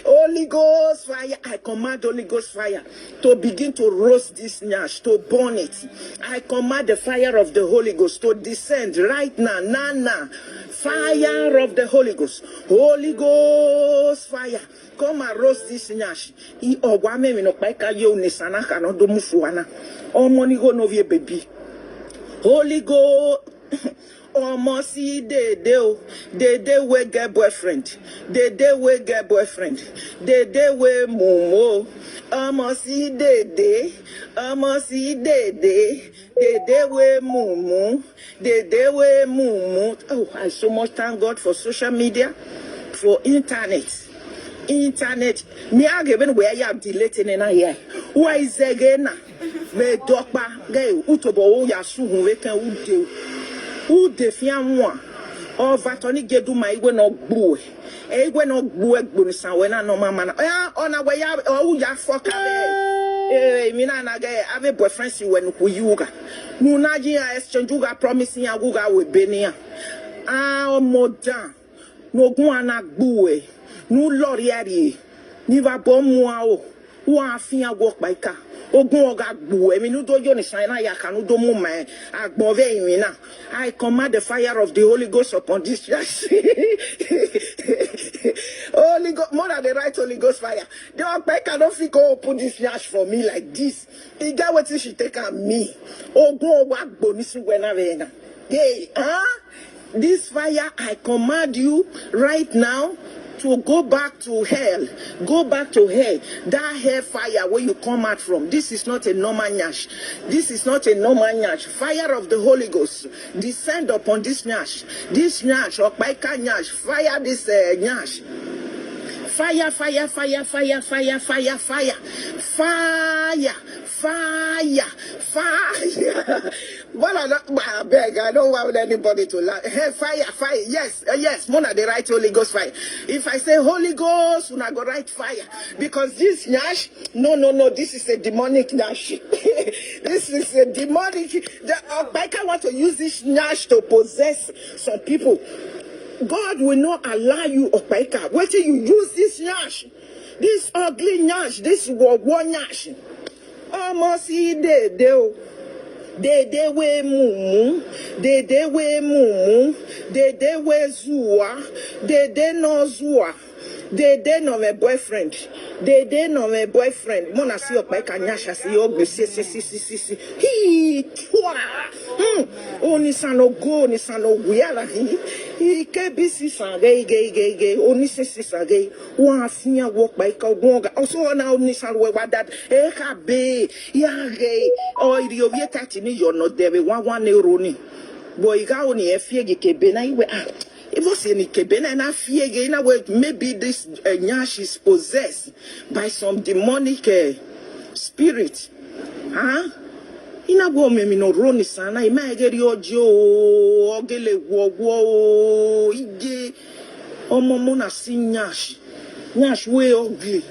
Holy Ghost fire, I command Holy Ghost fire to begin to roast this nyash, to burn it. I command the fire of the Holy Ghost to descend right now, now, now. Fire of the Holy Ghost, Holy Ghost fire. Come and roast this nyash. I ọgwa memi no kpaika ye Onisana ka no do mufuana. Ọmọ ní go no vie baby. Holy Ghost. Ọmọ sí dèdè o. Dèdè we get boyfriend. Dèdè we get boyfriend. Dèdè we mumu. Ọmọ sí dèdè. Ọmọ sí dèdè. Dèdè we mumu. Dèdè we mumu. Oh, I so much thank God for social media, for internet. Internet. Mi a geben we ya deleting na here. Why is again? Me dokpa ge utobo o ya suhun we kan ude. Ude fi anwa. Over Tony gedu my we no gbu. E we no gbu e gbu ni san we na no mama na. Eh, ona we ya o ya fuck. Eh, mi na na ge ave boyfriend si we no ku yuga. Nu na ji ya exchange uga promise ya uga we benia. Ah, ọmọ dan. No gun ana gbu e. Nu lori ari. Ni va bo mu a o. Wa fi a wo kpaika. Ogun oga gbu emi nu do yo ni sign ya kanu do mu me agbon ve imi na. I command the fire of the Holy Ghost upon this church. Holy Ghost, more than the right Holy Ghost fire. The Okpeka no fit go open this nyash for me like this. E get wetin she take am me. Ogun owa gbo ni si wena wena. Hey, huh? This fire, I command you right now to go back to hell. Go back to hell. That hell fire where you come out from. This is not a normal nyash. This is not a normal nyash. Fire of the Holy Ghost, descend upon this nyash. This nyash, Okpaika nyash, fire this uh, nyash. Fire, fire, fire, fire, fire, fire, fire, fire, fire, fire. But I don't, I beg, I don't want anybody to laugh. Hey, fire, fire, yes, uh, yes, Mona, the right Holy Ghost fire. If I say Holy Ghost, una go right fire. Because this nyash, no, no, no, this is a demonic nyash. This is a demonic. The Okpaika want to use this nyash to possess some people. God will not allow you, Okpaika. What you use this nyash? This ugly nyash, this war war nyash. Almost see dede o. Dede we mumu, dede we mumu, dede we zua, dede no zua, dede no my boyfriend, dede no my boyfriend. Mona si Okpaika nyasha si ogbe si si si si si si. Hi twa. Hmm. Oni sano go, oni sano wiala hi. Hi ke bisi sangei gei gei gei. Oni si si sangei. Wa finya Okpaika gonga. Oso na oni sano we wa that. E ka be. Ya gei. O iri obi e tati ni yo no debe wa wa ne roni. Boy ga oni e fiege ke be na iwe ah. If you say ni ke be na na fiege na we maybe this uh, nyash is possessed by some demonic uh, spirit. Huh? Ina go me mi no roni sana ima egeri ojo ogele wo wo ije omo mo na si nyash. Nyash we ugly.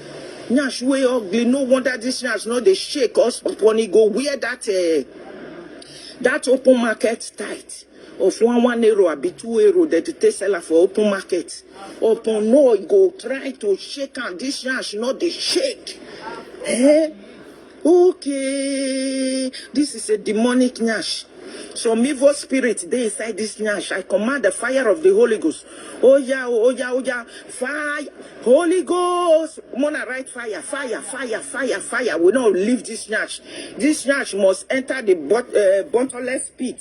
Nyash we ugly. No wonder this nyash no dey shake us upon e go wear that uh, that open market tight of one one euro abi two euro that they take sell am for open market. Upon no e go try to shake am. This nyash no dey shake. Eh? Okay, this is a demonic nyash. Some evil spirit dey inside this nyash. I command the fire of the Holy Ghost. Oh yeah, oh yeah, oh yeah, fire, Holy Ghost, mona right fire, fire, fire, fire, fire. We no leave this nyash. This nyash must enter the bot uh, bottomless pit.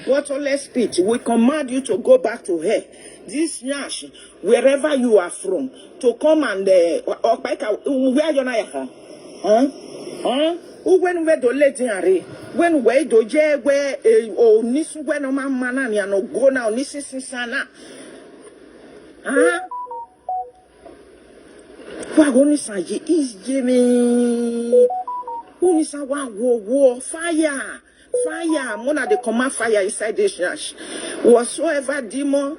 Bottomless pit. We command you to go back to hell. This nyash, wherever you are from, to come and uh, Okpaika, where you na yaka? Huh? Huh? When we do lady are when we do je we eh, o nisu we no man mana ni ano go na o nisi sisana. Huh? Wa go ni sa ye is jemi. Oni sa wa wo wo fire. Fire, mona dey command fire inside this nyash. Whatsoever demon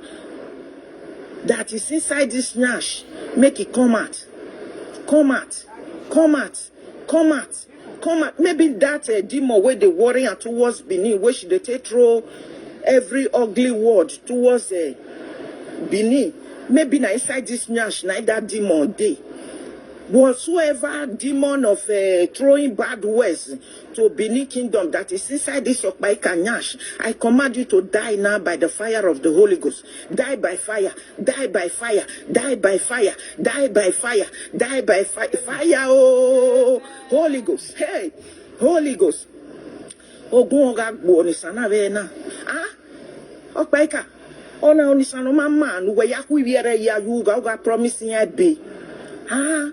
that is inside this nyash, make it come out. Come out. Come out. Come out. Come out. Maybe that uh, demon where they worry and towards Benin, where should they take throw every ugly word towards uh, Benin. Maybe na inside this nyash, na that demon dey. Whatsoever demon of uh, throwing bad words to Benin Kingdom that is inside this Okpaika Nyash, I command you to die now by the fire of the Holy Ghost. Die by fire, die by fire, die by fire, die by fire, die by fire, fire, oh, Holy Ghost, hey, Holy Ghost. Ogun oga gbo ni sana ve na. Ah, Okpaika. Ona oni sano mama nu we ya ku ibi ere ya yuga uga promising ebe. Ah.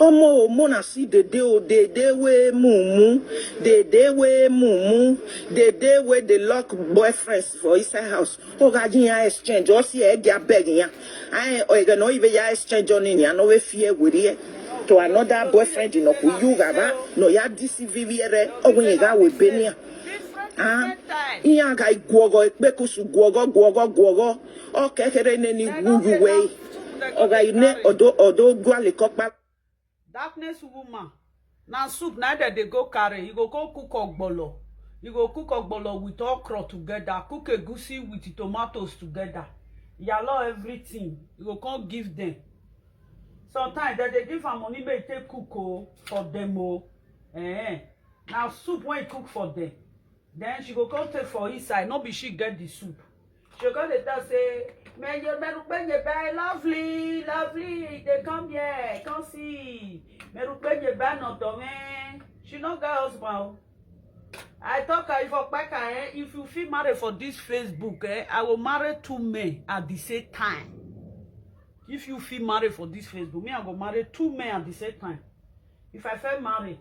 Omo omo na si dede o dede we mumu dede we mumu dede we dey lock boyfriends for inside house. Oga jin ya exchange o si e dia beg ya. Ai o ega no ibe ya exchange on ni ano we fie wiri e to another boyfriend no ku yuga ba no ya deceive ibi ere ogun ega we benia. Ah, iya ga iguogo ekpekusu guogo guogo guogo. O kekere ne ni guyu we. Oga ine odo odo gwale kokpa. Darkness woman. Na soup na dem dey go carry. You go come cook ogbolo. You go cook ogbolo with okra together. Cook egusi with tomatoes together. Yalo everything. You go come give them. Sometimes dem dey give am money make e take cook o for dem o. Eh, na soup wey e cook for dem. Then she go come take for inside. No be she get the soup. She go come dey tell say, "Menye, merukpenye, bye, lovely, lovely, dey come here, come see. Merukpenye, bye, no domen." She no get husband o. I talk am, if Okpaka, eh, if you fit marry for this Facebook, eh, I will marry two men at the same time. If you fit marry for this Facebook, me, I go marry two men at the same time. If I fit marry,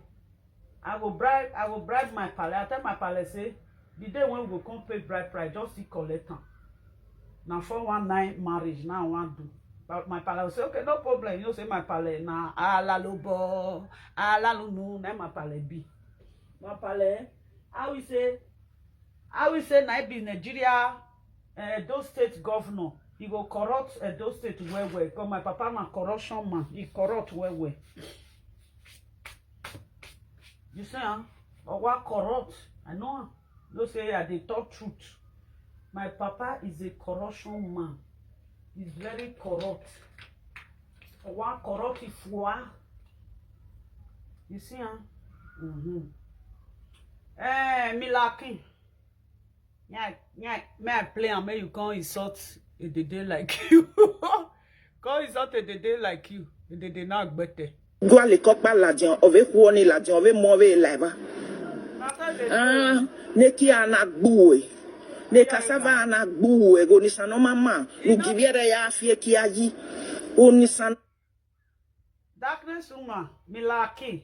I go bribe, I go bribe my pale. I tell my pale say, the day when we go come pay bride price, just still collect am. Na four one nine marriage now I wan do. But my pale go say, "Okay, no problem." You know say my pale na alalobo, alalunu, na my pale be. My pale, I will say, I will say na I be Nigeria, eh, Edo State governor. He go corrupt Edo State well well. Because my papa na corruption man. He corrupt well well. You see, huh? Owa corrupt. I know am. No say I dey talk truth. My papa is a corruption man. He's very corrupt. Owa corrupt if wa. You see, huh? Mm-hmm. Eh, Milakin. Yeah, yeah, may I play and may you come insult a dede like you. Come insult a dede like you. A dede na gbete. Gwa le kokpa ladian, ove kuoni ladian, ove move laiba. Ah, ne ki ana gbue. Ne cassava ana gbue, go ni sano mama. Lu gibiere ya fie ki ayi. O ni san. Darkness woman, Milakin.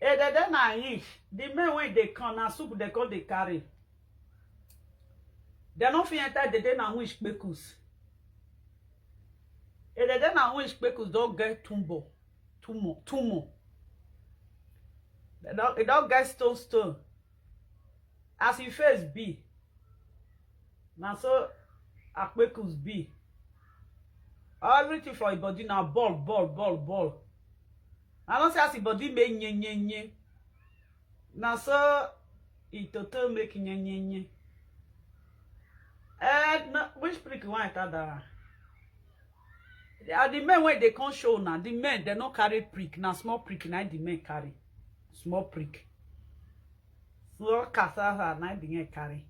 Edede na inch. The men wey dey come, na soup dey come dey carry. Dem no fit enter Edede na winch kpekus. Edede na winch kpekus don get tumbo, tumor, tumor. Dem don, e don get stone, stone. As him face be, na so akpekus be. Everything for him body na ball, ball, ball, ball. I don say as him body make nye, nye, nye. Na so him toto make nye, nye, nye. Eh, no, which prick you want to that? The, the men wey dey come show na, the men, dem no carry prick. Na small prick na the men carry. Small prick. Small cassava na the men carry.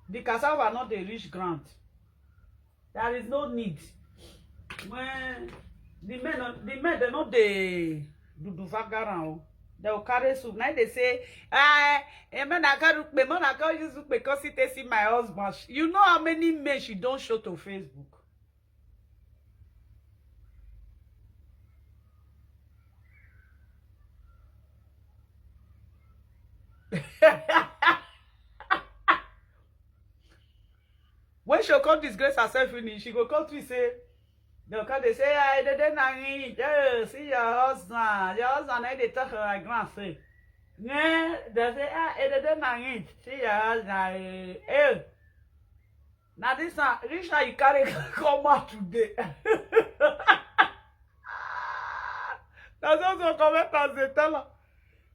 The cassava no dey reach ground. There is no need. When the men, no, the men, dem no dey do do vagaran o. Dem go carry soup. Na dey say, "Ah, eh, man, I can't look, man, I can't use look because he see my husband." You know how many men she don show to Facebook? When she come disgrace herself finish, she go come to say, dem come dey say, "Ah, Edede na him, eh, see your husband. Your husband na dey talk like grand say." Eh, dem say, "Ah, Edede na him, see your husband, eh, eh." Na this one, this one you carry come out today. Na so so commenters dey tell am.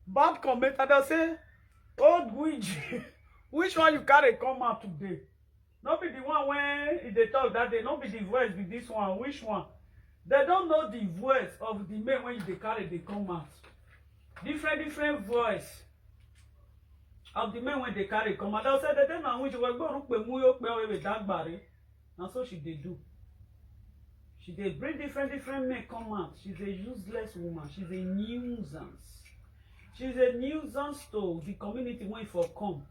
Bad commenter, dem say, "Old witch, which one you carry come out today?" No be the one wey e dey talk that day, no be the voice be this one. Which one? Dem don know the voice of the men wey you dey carry dey come out. Different, different voice of the men wey dey carry come out. Dem say, "Edede na winch, we go look pe muyo pe o, we dagbare." Na so she dey do. She dey bring different, different men come out. She's a useless woman. She's a nuisance. She's a nuisance to the community wey for come.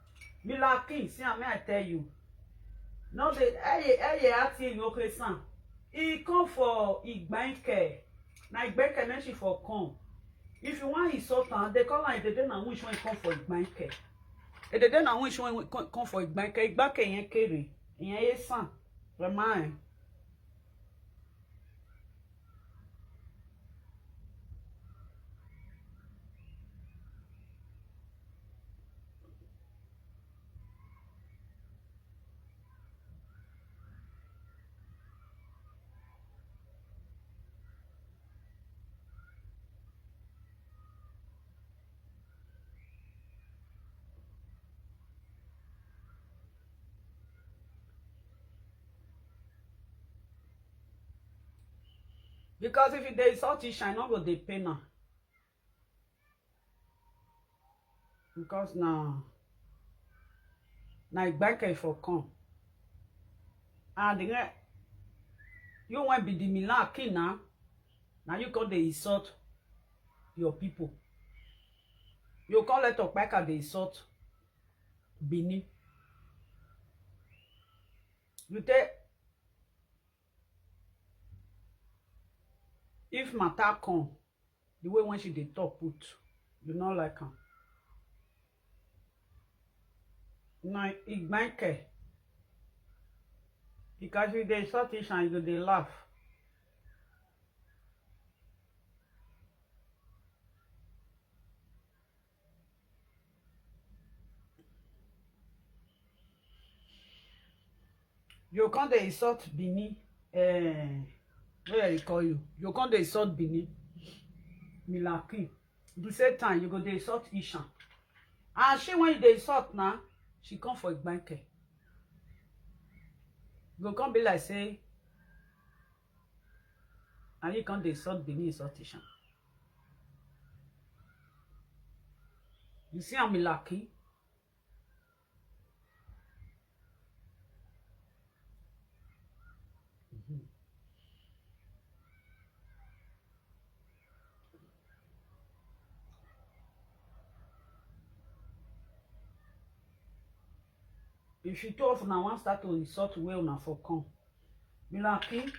Milakin, see am, make I tell you. No dey, eye, eye, ati, eyo, kesan. E come for Igbanke. Na Igbanke na she for come. If you wan insult am, dem call am Edede na winch wey come for Igbanke. Edede na winch wey come, come for Igbanke. Igbanke yẹn kéré. Ìyẹn yé sàn. Remind. Because if you dey insult Ishan, e no go dey pain am. Because na na Igbake for come. And then you wan be the Milaki now. Now you come dey insult your people. You come let Okpaika dey insult Benin. You take if matter come, the way when she dey talk put, you no like am. Na Igbake. Because you dey insult Ishan, you go dey laugh. You come dey insult Benin. Eh, what I dey call you? You come dey insult Benin. Milaki. The same time, you go dey insult Ishan. And she, when you dey insult now, she come for Igbake. You go come be like say, and you come dey insult Benin, insult Ishan. You see, I'm lucky. If you two of una wan start to insult, where una for come? Milaki,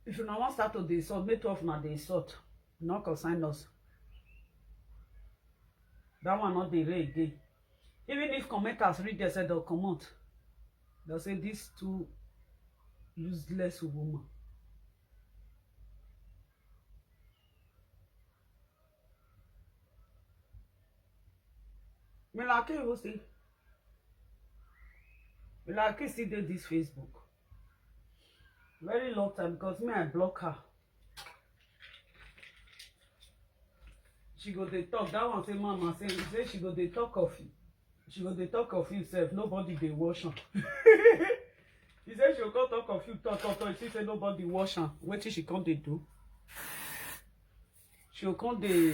if una wan start to dey insult, make two of una dey insult. No concern us. That one not dey real again. Even if commenters read there, say they'll comment. They'll say these two useless woman. Milaki even see. Milaki see dey this Facebook. Very long time because me I block her. She go dey talk. That one say mama say, say she go dey talk of you. She go dey talk of you sef. Nobody dey watch am. She say she go come talk of you, talk, talk, talk. She say nobody watch am. Wetin she come dey do? She go come dey,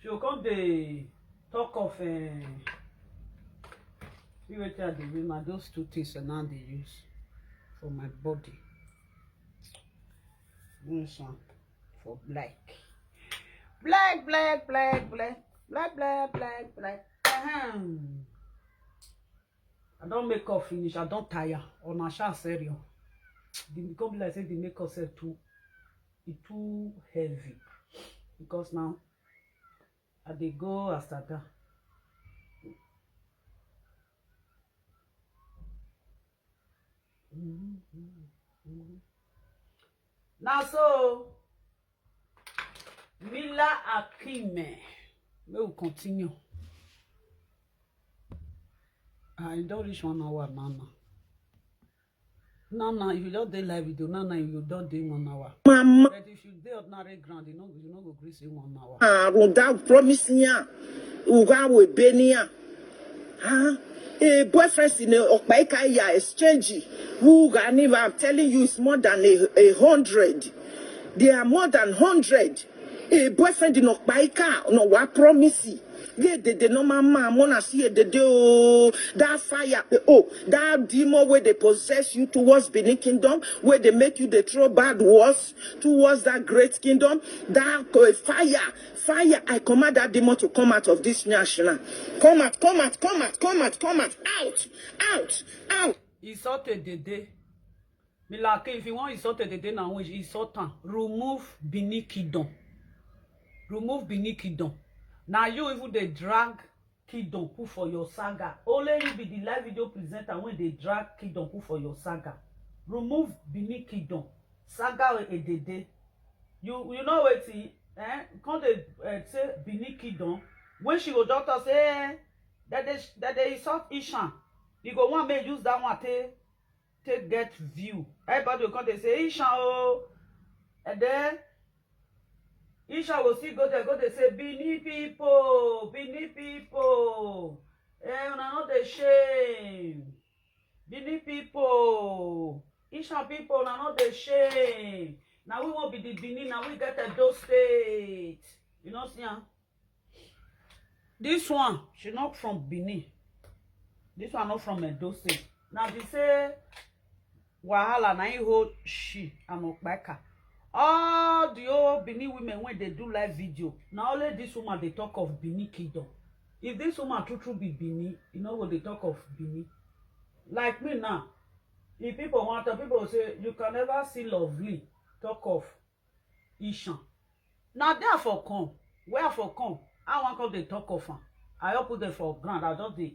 she go come dey talk of, eh, see wetin I dey use na those two things I now dey use for my body. This one for black. Black, black, black, black, black, black, black, black. Ahem. I don make up finish, I don tire. Una sha serious. The come be like say the make up sef too, e too heavy. Because now I dey go Asada. Na so Mila Akime. Make we continue. I don reach one hour now now. Now now, if you don dey live video, now now you don dey one hour. Mama. But if you dey ordinary ground, you no, you no go gree say one hour. Ah, that promise niya. Uga we be niya. Huh? A boyfriend in a Okpaika ya exchange. Who can even, I'm telling you, it's more than a, a hundred. They are more than hundred. A boyfriend in Okpaika, no, wa promise. Yeah, they, they no mama, mona see, they, they, oh, that fire, oh, that demon where they possess you towards Benin Kingdom, where they make you the throw bad words towards that great kingdom, that, uh, fire, fire, I command that demon to come out of this nation. Come out, come out, come out, come out, come out, out, out, out. Insult Edede. Milaki, if you want insult Edede na which insult am. Remove Benin Kingdom. Remove Benin Kingdom. Na you even dey drag Kingdom put for your saga. Only you be the live video presenter wey dey drag Kingdom put for your saga. Remove Benin Kingdom. Saga Edede. You, you know wetin? Eh? Come dey, eh, say Benin Kingdom. When she go just talk say, eh, that they, that they insult Ishan. You go want me use that one take, take get view. Everybody go come dey say, "Ishan o." And then Ishan go still go there, go dey say, "Benin people, Benin people." Eh, una no dey shame. Benin people, Ishan people, una no dey shame. Na we wan be the Benin, na we get Edo State. You know, see am. This one, she not from Benin. This one not from Edo State. Now they say wahala na him hold she and Okpaka. All the old Benin women when they do live video, now only this woman they talk of Benin kingdom. If this woman true true be Benin, you know what they talk of Benin. Like me now, if people want to, people say you can never see Lovely talk of Ishan. Now there for come, where for come, I want come they talk of am. I all put them for ground. I just dey,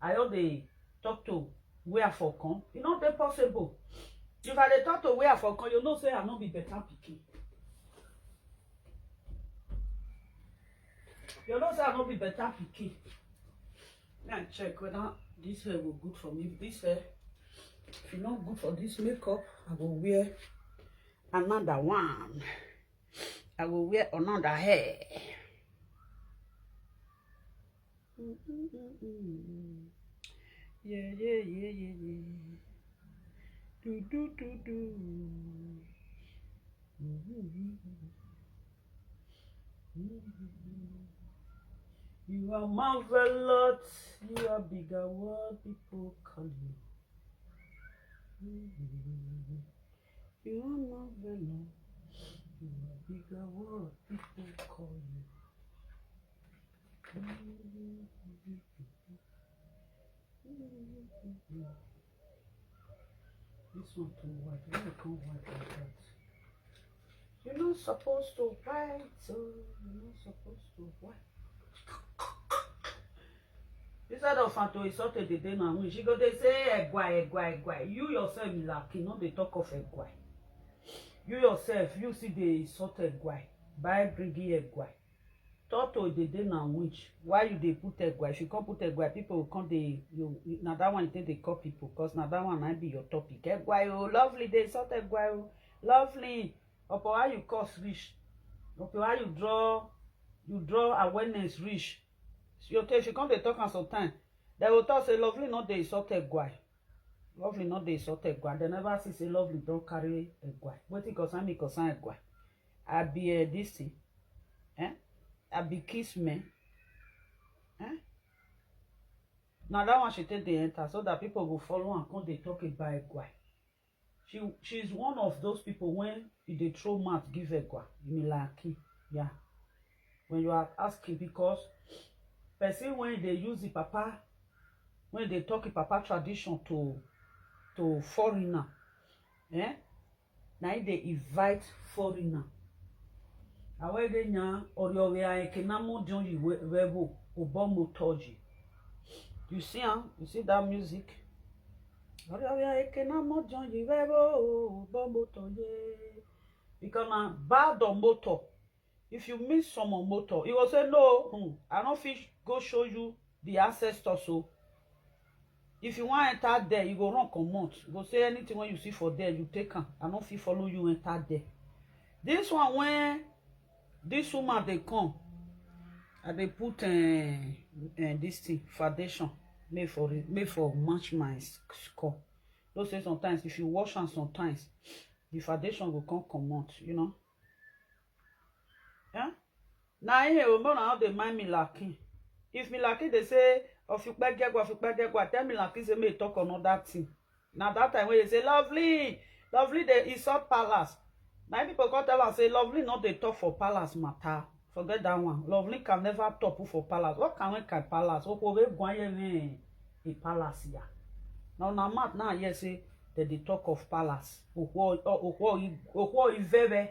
I just dey talk to where for come. E no dey possible. If I dey talk to where for come, you know say I no be better pikin. You know say I no be better pikin. Let me check whether this hair go good for me. This hair, if e no good for this makeup, I go wear another one. I go wear another hair. Yeah, yeah, yeah, yeah, yeah. Do, do, do, do. You are marvelous. You are bigger what people call you. You are marvelous. You are bigger what people call you. This one too wide. Why you come wide like that? You're not supposed to white, so you're not supposed to white. Instead of am to insult a dede na win, she go dey say egwai, egwai, egwai. You yourself, Milaki, no dey talk of egwai. You yourself, you see dey insult egwai. By bringing egwai. Talk to dede na winch. Why you dey put egwai? If you come put egwai, people will come dey, you, na that one you take dey call people, 'cause na that one na be your topic. Egwai o, Lovely dey insult egwai o. Lovely, upon how you cause reach. Upon how you draw, you draw awareness reach. So you take, if you come dey talk am sometime, they will talk say Lovely no dey insult egwai. Lovely no dey insult egwai. They never see say Lovely don carry egwai. Wetin concern me concern egwai? I be, eh, this thing. Eh? I be kiss me. Eh? Now that one she take dey enter so that people go follow and come dey talk about egwai. She, she's one of those people when e dey throw mouth give egwai. Milaki. Yeah. When you are asking, because person when they use the papa, when they talk the papa tradition to, to foreigner, eh? Na im dey invite foreigner. Awege nya, Oriowe Aeke na mo dion yi we-, webo, obo mo toji. You see am? You see that music? Oriowe Aeke na mo dion yi webo, obo mo toye. Because na bad on motor. If you meet some on motor, he will say, "No, hmm, I no fit go show you the ancestors." So if you wan enter there, you go run comot. You go say anything when you see for there, you take am. I no fit follow you enter there. This one when this woman dey come, I dey put, eh, eh, this thing, foundation, make for re-, make for match my s-, score. Those say sometimes if you wash am sometimes, the foundation go come comot, you know. Eh? Na here, oh, una no dey mind Milaki. If Milaki dey say, "Ofipe gegwa, Ofipe gegwa," tell Milaki say make e talk another thing. Na that time wey they say, "Lovely, Lovely dey insult palace." Na im people come tell am say, "Lovely no dey talk for palace matter. Forget that one. Lovely can never talk for palace." What can we can palace? Okwo we gwan ye me a palace ya. Now na mouth now here say they dey talk of palace. Okwo, oh, okwo, okwo iveve.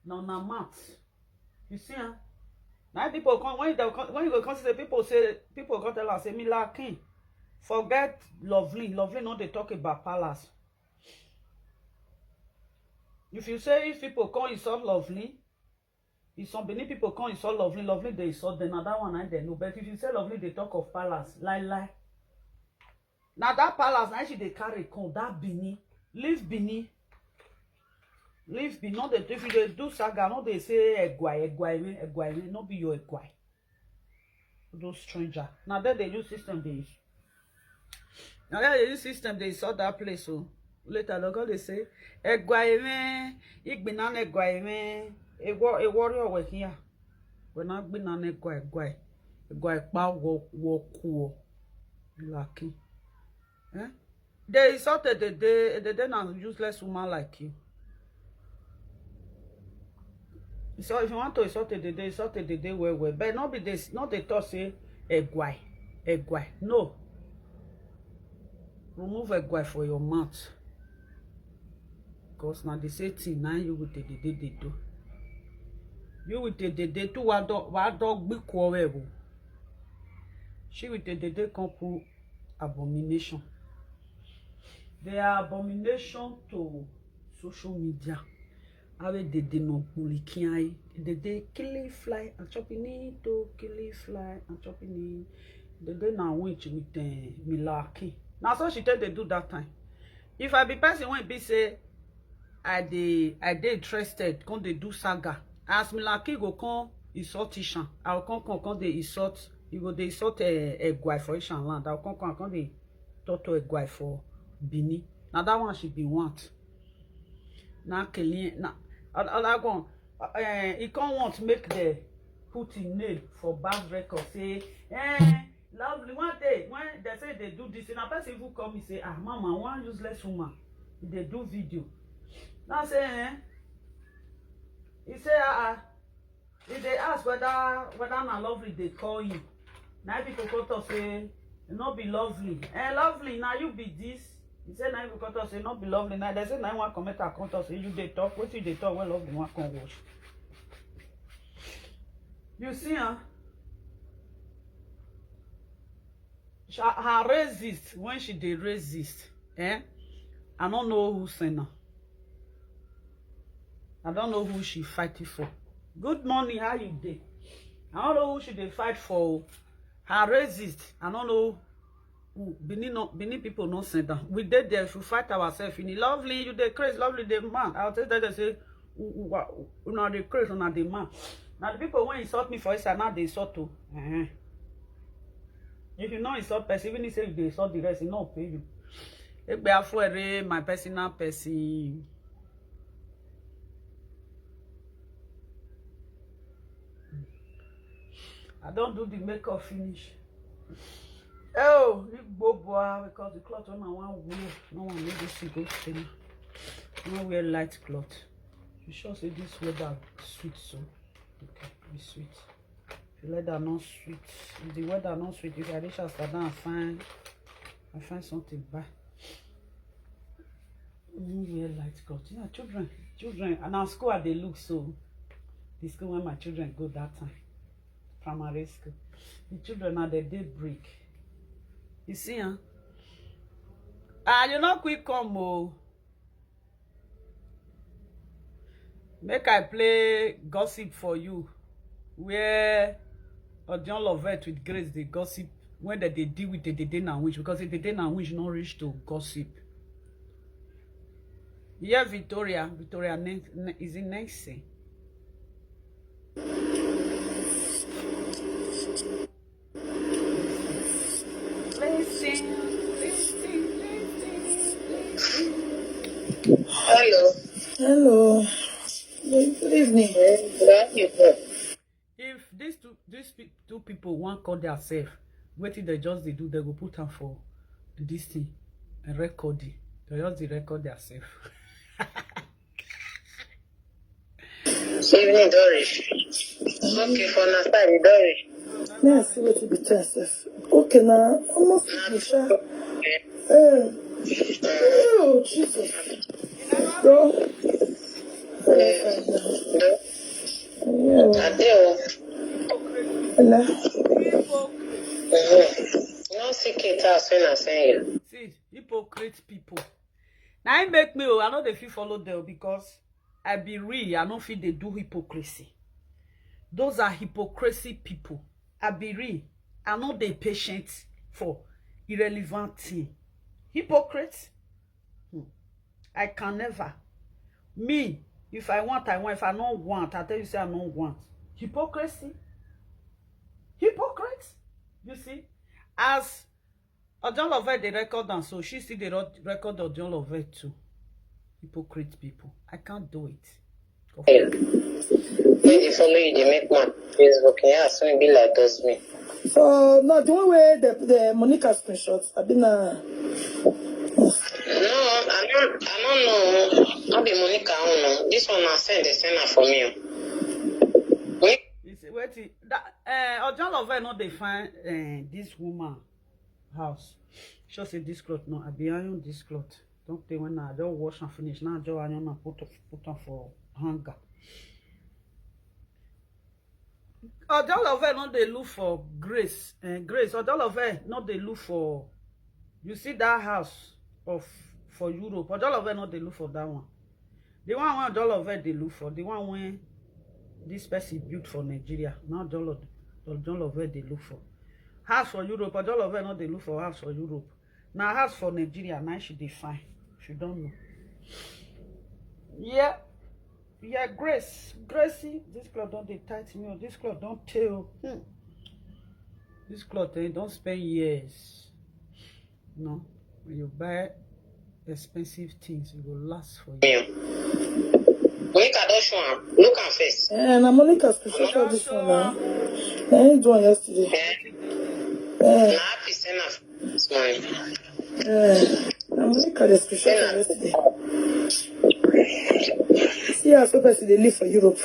Now na mouth. You see, huh? Now people come, when they come, when you go come say, people say, people come tell am say, "Milaki, forget Lovely. Lovely no dey talk about palace." If you say if people come insult Lovely, if some Benin people come insult Lovely, Lovely dey insult them. Na that one na dem know. But if you say Lovely dey talk of palace, lie lie. Na that palace na she dey carry come, that Benin. Leave Benin. Leave Benin. No dey, if you dey do saga, no dey say egwai, egwai, egwai, no be your egwai. Those stranger. Now that they use system they use. Now that they use system they sort that place. So later they go they say, "Egwa eme, igbina egwa eme, ewo ewo ri owe here." When I gbina egwa egwa, egwa pa wo wo kuo. Lucky. Eh? They insulted the day, the day now useless woman like you. So if you want to insult a dede, insult a dede well well. But not be this, not the talk say egwai, egwai. No. Remove egwai for your mouth. Because now the same thing now you with the dede they do. You with the dede too, what dog, what dog big quarrel. She with the dede come put abomination. They are abomination to social media. Awe dede no kpulikiai. Dede kill fly and chop it to kill fly and chop it. Dede na witch with uh, milaki. Now so she tell they do that time. If I be person when be say I dey I dey interested, come dey do saga. As milaki go come insult Ishan, I go come come come dey insult. You go dey insult uh, Egwai for Ishan land. I go come come come dey talk to Egwai for Benin. Now that one she be want. Now Kelly, now other one, uh, he can't want make the put in name for bad record. Say, eh, lovely. One day when they say they do this, and a person even call me say, ah, mama, one useless woman, they do video. Now say, eh, he say, ah, ah. If they ask whether whether na lovely they call you, now people come talk say, no be lovely. Eh, lovely, now you be this. He said, now people come talk say, no be lovely. Now they say, now one commenter come talk say, you they talk. What you they talk? Well, lovely one come watch. You see, huh? Her resist when she dey resist. Eh? I don't know who send her. I don't know who she fighting for. Good morning, how you dey? I don't know who she dey fight for. Her resist. I don't know who. Benin, no, Benin people no send her. We dey there. If we fight ourselves, in lovely, you dey crazy, lovely, the man. I'll tell them say, una dey crazy, una dey man. Now the people when insult me for inside, now they insult too. Uh-huh. If you no insult person, even if say you dey insult the rest, e no pay you. Egbe Afuere, my personal person. I don't do the makeup finish. Oh, you go boy, because the cloth on my one wear. No one need this to go thin. No wear light cloth. You sure say this weather sweet so? Okay, be sweet. The leather not sweet. If the weather not sweet, if I reach Amsterdam, I find I find something buy. Mm, wear light cloth. Yeah, children, children. And our school are they look so. The school where my children go that time, primary school. The children are the daybreak. You see, huh? Ah, you not quick come oh. Make I play gossip for you, where Odion Lovett with Grace they gossip when they, they deal with the Dede na witch, because the Dede na witch not reach to gossip. Yeah, Victoria, Victoria ne- ne- is in next thing. Listen, listen, listen, listen. Hello. Hello. Good evening. Good evening. If these two these pe- two people want call themselves, what if they just they do? They go put them for this thing and recording. They just they record themselves. Evening, Doris. Okay, for now, sorry, Doris. Now I see what you be chance. Okay, now almost finish. Eh, oh Jesus, bro. Yeah. Hello. No secret house when I send you. See, hypocrite people. Now it make me, oh, I know they feel follow them because I be real, I don't feel they do hypocrisy. Those are hypocrisy people. I be real, I know they patient for irrelevant thing. Hypocrite. Hmm. I can never. Me, if I want, I want. If I don't want, I tell you say I don't want. Hypocrisy. Hypocrite. You see, as Ojon Love dey record am, so she still dey ro- record Ojon Love too. Hypocrite people. I can't do it. When they follow you, they make man Facebook. Yeah, so it be like dustbin. So no, the one where the, the Monica screenshot, I been uh, No, I don't. I don't know. Not be Monica own. No. This one I send. They send her for me. Oh. Monica You see, wait, that uh, Ojon Love no dey find uh, this woman house. Sure say this cloth no, I be iron this cloth. Don't pay when I just wash and finish. Now I just iron and put put on for hanger. Ojon Love no dey look for Grace. Uh, Grace, Ojon Love no dey look for. You see that house of for Europe. Ojon Love no dey look for that one. The one wey Ojon Love dey look for, the one wey this person built for Nigeria. Now Ojon Love dey look for house for Europe. Ojon Love no dey look for house for Europe. Now house for Nigeria. Now she dey find. She don't know. Yeah. Yeah, Grace, Gracie, this cloth don't dey tight me. Oh. This cloth don't tell. Hmm. This cloth eh, don't spend years. No, when you buy expensive things, it will last for you. Monica don show am. Look am first. Eh, na Monica screenshot this one now. I ain't doing yesterday. Eh. Na happy send am this morning. Eh, na Monica the screenshot yesterday. See how so person dey live for Europe.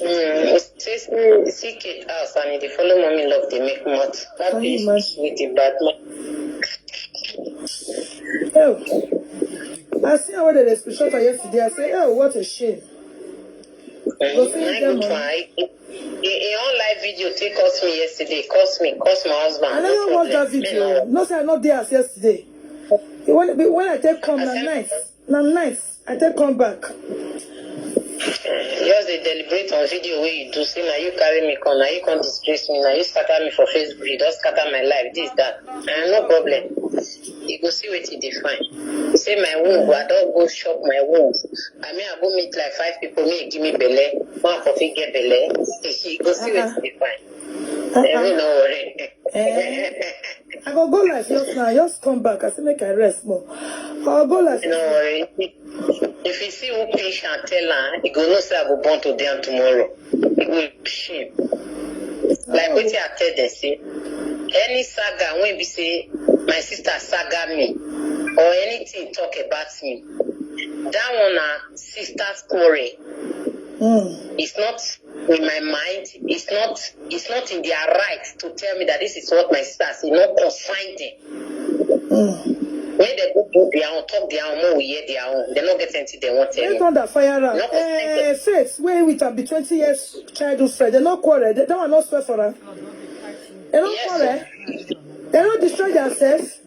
Mm, see, see, see Kate house and they follow mommy love they make mouth. That Can you bitch imagine? With the bad mouth. Oh, I see how they screenshot her yesterday. I say, oh, what a shame. Go see them on. He on live video take cost me yesterday, cost me, cost my husband. I never watched that video. No, sir, not there as yesterday. When, when I take come, na nice, na nice. I take come back. Just dey deliberate on video wey you do say na you carry me come, na you come disgrace me, na you scatter me for Facebook, you don scatter my life, this that. Uh, no problem. You go see wetin dey fine. Say my womb, I don go shop my womb. I mean, I go meet like five people, me give me belle, one for fit get belle. You go see wetin dey fine. Uh-uh. No worry. Eh, I go go like just now. Just come back. I say make I rest more. I go go like no worry. If you see who patient tell her, you go know say I go born today and tomorrow. You go shame. Like wetin I tell them say, any saga when we say my sister saga me or anything talk about me, that one na sister's quarrel. Mm. It's not in my mind. It's not. It's not in their right to tell me that this is what my sister say. Not consign them. Mm. When they go do their own, talk their own, more we hear their own. They don't get anything they want to tell me. Don't fire out. Eh, faith, where we can be twenty years childhood friend. They not quarrel. They don't not swear for her. They don't yes, quarrel. They don't destroy themselves.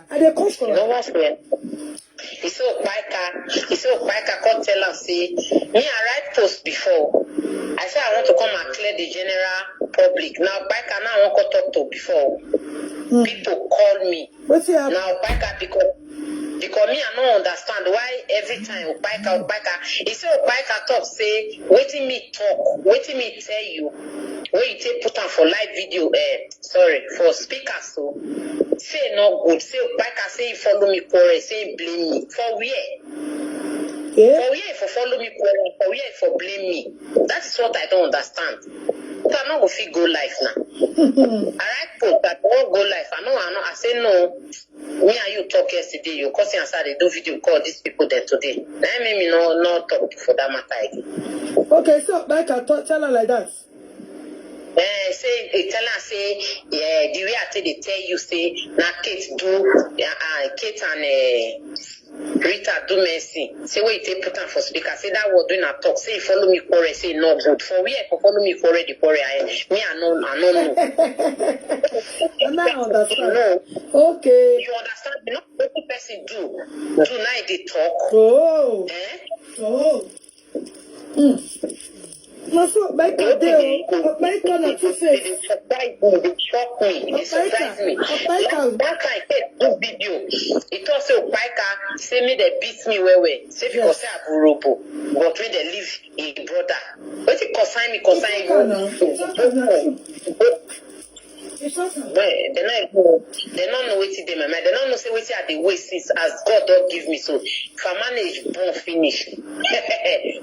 And they come for her. No one swear. He say Opaika, he say Opaika come tell am say me I write post before. I say I want to come and clear the general public. Now Opaika now I wan come talk to before. Mm. People call me. Wetin happen? Now Opaika because because me I no understand why every time Opaika Opaika he say Opaika talk say wetin me talk wetin me tell you wey you take put am for live video eh sorry for speaker so say no good say Opaika say he follow me quarrel say he blame me for where yeah. For where he for follow me quarrel for where he for blame me that is what I don't understand so I no go fit go life now I like post I wan go life I no I no I say no me and you talk yesterday you come see as I dey do video call these people dem today na im make me no no talk for that matter again. Okay, so like I talk, tell her like that. Eh, say they tell her say yeah, the way I take they tell you say na Kate do uh, Kate and uh, Rita do mercy. Say what you take put am for speaker. Say that word when I talk. Say follow me quarrel. Say no good. For where for follow me quarrel the quarrel. I, me I no I no know. I now understand. No. Okay. You understand? You know what the person do? Do now they talk. Oh. Eh? Oh. Mm. Na so Baika dey o. Baika na two face. They surprise me. They shock me. They surprise me. That time I take do video. He talk say Baika say me they beat me well well. Say because say Aburobo, but when they leave him brother. Wetin concern me concern you. Well, they no even, they no know wetin dey my mind. They no know say wetin I dey wait since as God don give me. So if I manage born finish,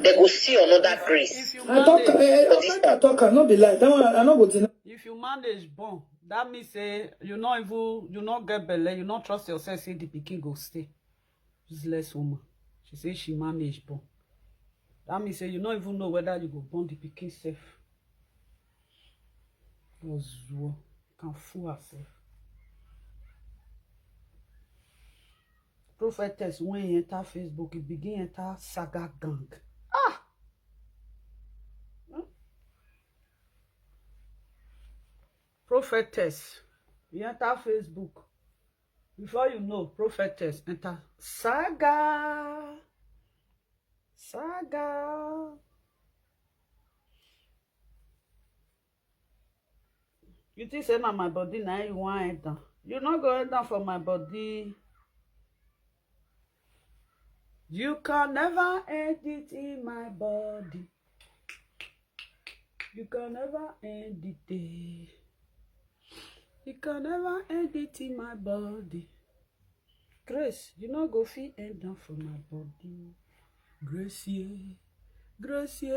they go see another grace. I talk, eh, eh, I talk, I talk, I no be lie. That one, I no go deny. If you manage born, that means say you no even, you no get belle, you no trust yourself say the pikin go stay. Useless woman. She say she manage born. That means say you no even know whether you go born the pikin sef. Ozuo can fool herself. Prophetess, when he enter Facebook, he begin enter saga gang. Ah! Hmm? Prophetess, he enter Facebook. Before you know, prophetess enter saga. Saga. You think say na my body na you wan enter? You no go enter for my body. You can never end it in my body. You can never end it. Eh. You can never end it in my body. Grace, you no go fit end down for my body. Gracie, Gracie,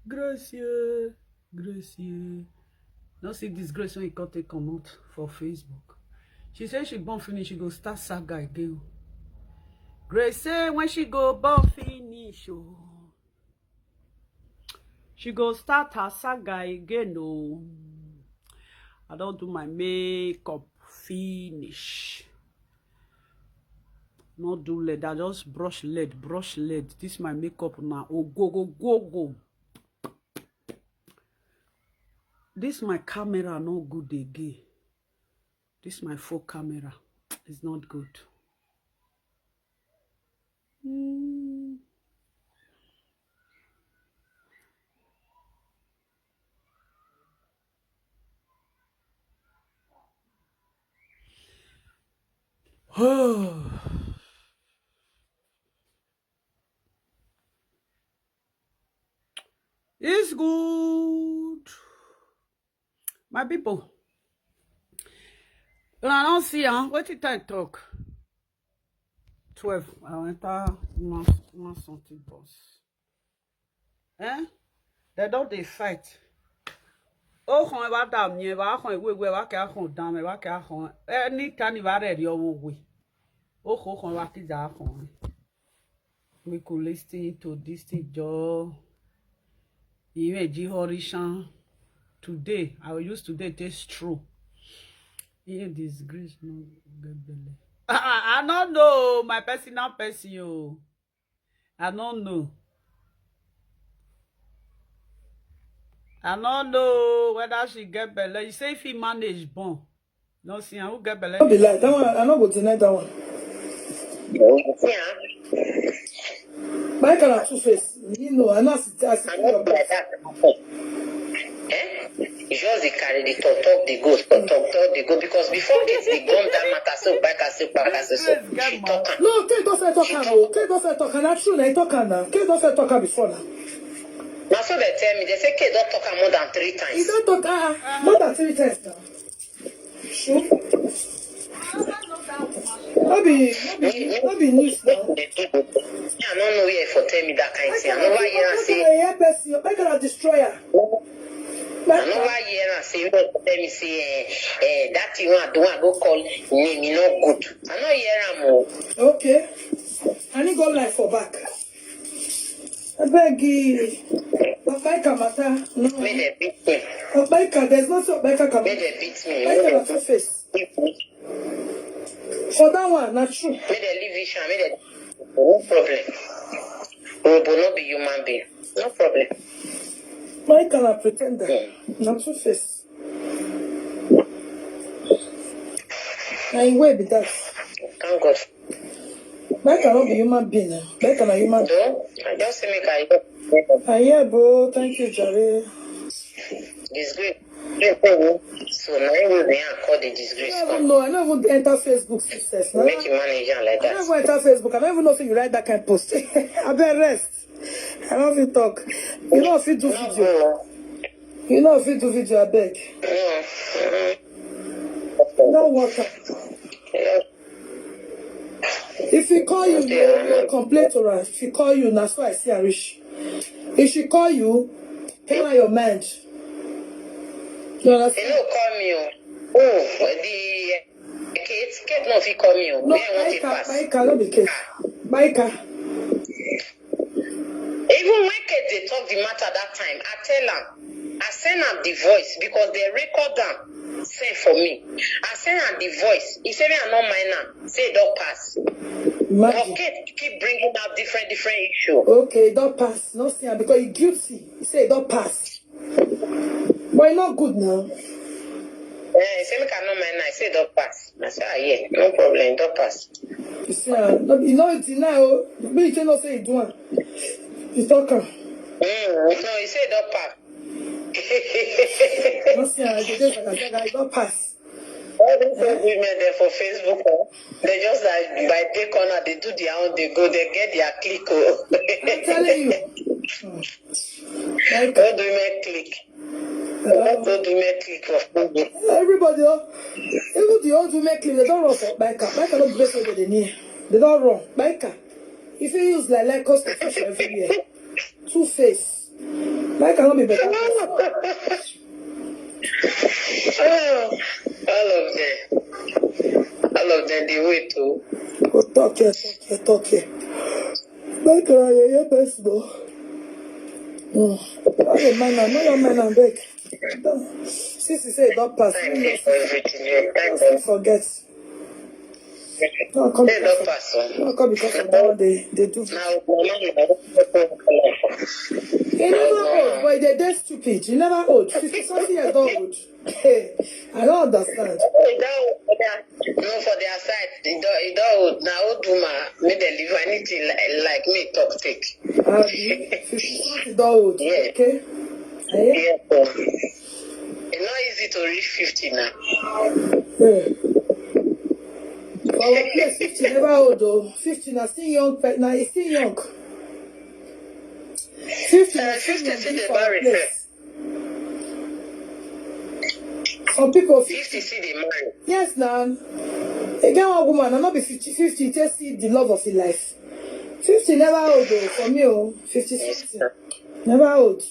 Gracie, Gracie. No see this Grace when he come take comot for Facebook. She say she born finish, she go start saga again. Grace say when she go born finish, oh, she go start her saga again. Oh, I don't do my makeup finish. Not do lead. I just brush lead, brush lead. This my makeup now. Oh, go, go, go, go. This my camera no good again. This my phone camera is not good. Mm. It's good. My people, una don see am, wetin time talk? Twelve, I enter one, one something bus. Eh? They don dey fight. O kan ba da mi, ba kan iwe iwe, ba ka kan da mi, ba ka kan. Anytime ba ready, o wo we. O ko kan ba ki da kan. We could listen to this thing, Joe. Even G Horishan. Today, I will use today take stroll. In disgrace, no get belle. I, I, I don't know my personal person, oh. I don't know. I don't know whether she get belle. You say if he manage born. No see, who get belle? No be lie. That one, I no go deny that one. Yeah. My kind of two face. You know, I know. I see. I see. I no be like that. Eh? You just dey carry the talk, talk dey go, talk, talk, talk dey go. Because before this, they gone that matter. So back, I say back, I say so. She talk am. No, K don first talk am. Oh, K don first talk am. Na true, na he talk am now. K don first talk am before now. Na so they tell me. They say K don talk am more than three times. He don talk ah more than three times now. Sure. No be, no be, no be news now. They do. Me, I no know where for tell me that kind thing. I never hear am say. Help person. Make her destroy her. I never hear am say. Make tell me say eh, eh, that thing wey I do, I go call name. E no good. I no hear am o. Okay. I need go live for back. I beg you. Obaika matter. No. Make dem beat me. Obaika, there's no so Obaika can Make dem beat me. Obaika na two face. For that one, na true. Make dem leave Isha. Make dem. No problem. Urhobo no be human being. No problem. Obaika na pretender. Na two face. Na him way be that. Thank God. Obaika no be human being. Eh. Obaika na human being. So I just say make I. Ah, yeah, bro. Thank you, Jare. Disgrace. So now you will be and call the disgrace. I don't Come. know. I don't even enter Facebook success. No? Make you manage am like I don't that. even enter Facebook. I don't even know if you write that kind of post. I beg rest. I don't fit talk. You know if you do No, video. no, You know if you do video, I beg. no. Mm-mm. No work am. If he call you, you, you complain to her. If he call you, na so I see her reach. If she call you, tell her your mind. You understand? He no call me o. Oh, the Kate, Kate no fit call me o. No, Where I want to Baika, pass. Baika, no be Kate. Baika. Even when Kate dey talk the matter that time, I tell am, I send am the voice because they record am, send for me. I send am the voice. He say me I no mind am. Say e don pass. But Imagine. Kate keep bringing out different different issue. Okay, don't pass. No see am because he guilty. He say don't pass. But e not good now. Eh, he say make I no mind am. I say e don pass. I say ah yeah, no problem, e don pass. You see, uh, no, you know it's now. Oh, me you no say you do am. You talk am. Mm, no, he say e don pass. No see am. I dey just like I said, I don't pass. All these old women there for Facebook, eh, they just like by take corner, they do their own, they go, they get their click. Oh. I'm telling you. Hmm. Like, Old women click. Let old women click for Facebook. Everybody, oh, even the old women click, they don't run for Baika. Baika no be person wey dey near. They don't run. Baika. If you use like like cost of fish everywhere. Two face. Baika no be better person. Oh, all of them. All of them, they wait too. Go talk here, talk here, talk here. Baika, you hear person, oh. Mm. I don't mind am. No, don't mind am, beg. Since you say e don pass, Time you dey just for everything. Yeah, time just forget. No, come Say e don because pass. Oh. No, come because of that one they, they do. Now, mama, na He never old, but they dey stupid. He never old. Fifty something years don old. Hey, I don't understand. No, for their side, e don, e don old. Na old woman, make dem leave anything like, like me talk take. Abi, fifty something don old. Yeah. Okay. Eh? Yeah, so. E no easy to reach fifty now. Yeah. For our place, fifty never old though. Fifty na still young, pe- na e still young. Fifty na Uh, still fifty young still be dey for our marry. Place. Some people fifty. Fifty still dey marry. Yes, now. Again, one woman, I'm not be fifty, fifty, just see the love of your life. Fifty never old though, for me, oh, fifty something. Never old.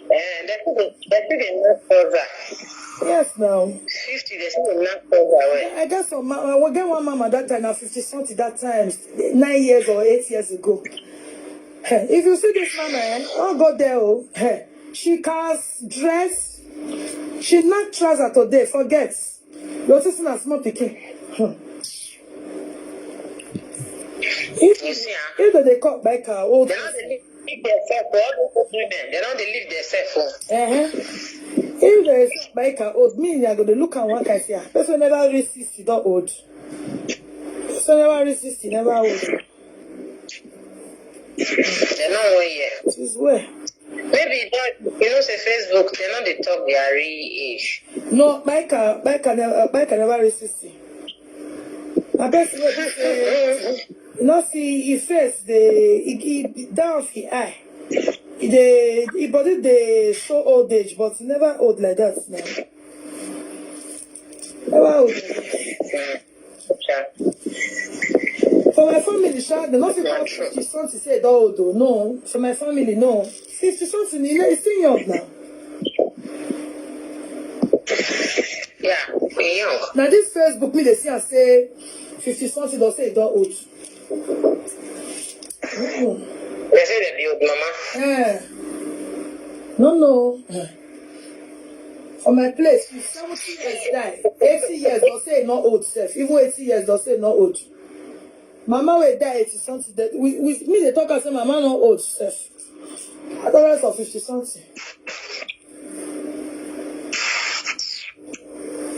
Eh, they still dey, they still dey knock trouser. Yes, now. Fifty, they still dey knock trouser well. I guess some ma- I get one mama that time, now fifty something that time, nine years or eight years ago. Eh, if you see this mama, eh, don't go there, oh. Eh, she can dress, she not trouser today, forget. Your sister na small pikin. Hmm. If, You see, ah? If they dey call Baika old, They no dey leave themselves for all those old women. They no dey leave themselves for. Uh-huh. If they say Baika old, me I go dey look at one kind say, ah, person never reach sixty don old. Person never reach sixty never old. They no one year. She's where? Maybe you don't, you know say Facebook, they no dey talk their real age. No, Baika, Baika never, Baika never reach sixty. Na person wey be say, you know, see his face, the he, he down his eye. He dey, his body dey show old age, but he never old like that now. Never old like that. Okay. For my family, sha, they no fit call fifty something say don old o. No, for my family, no. Fifty something, you know, it's still young now. Yeah, e young. Now this Facebook, me they see and say fifty something, they say it don old. Mm. They say they be old mama. Eh. No, no. Eh. For my place, if seventy years die, eighty years, they'll say not old self. Even eighty years, they'll say not old. Mama will die eighty something. That we, we, me, they talk and say, mama not old self. Otherwise, of fifty something.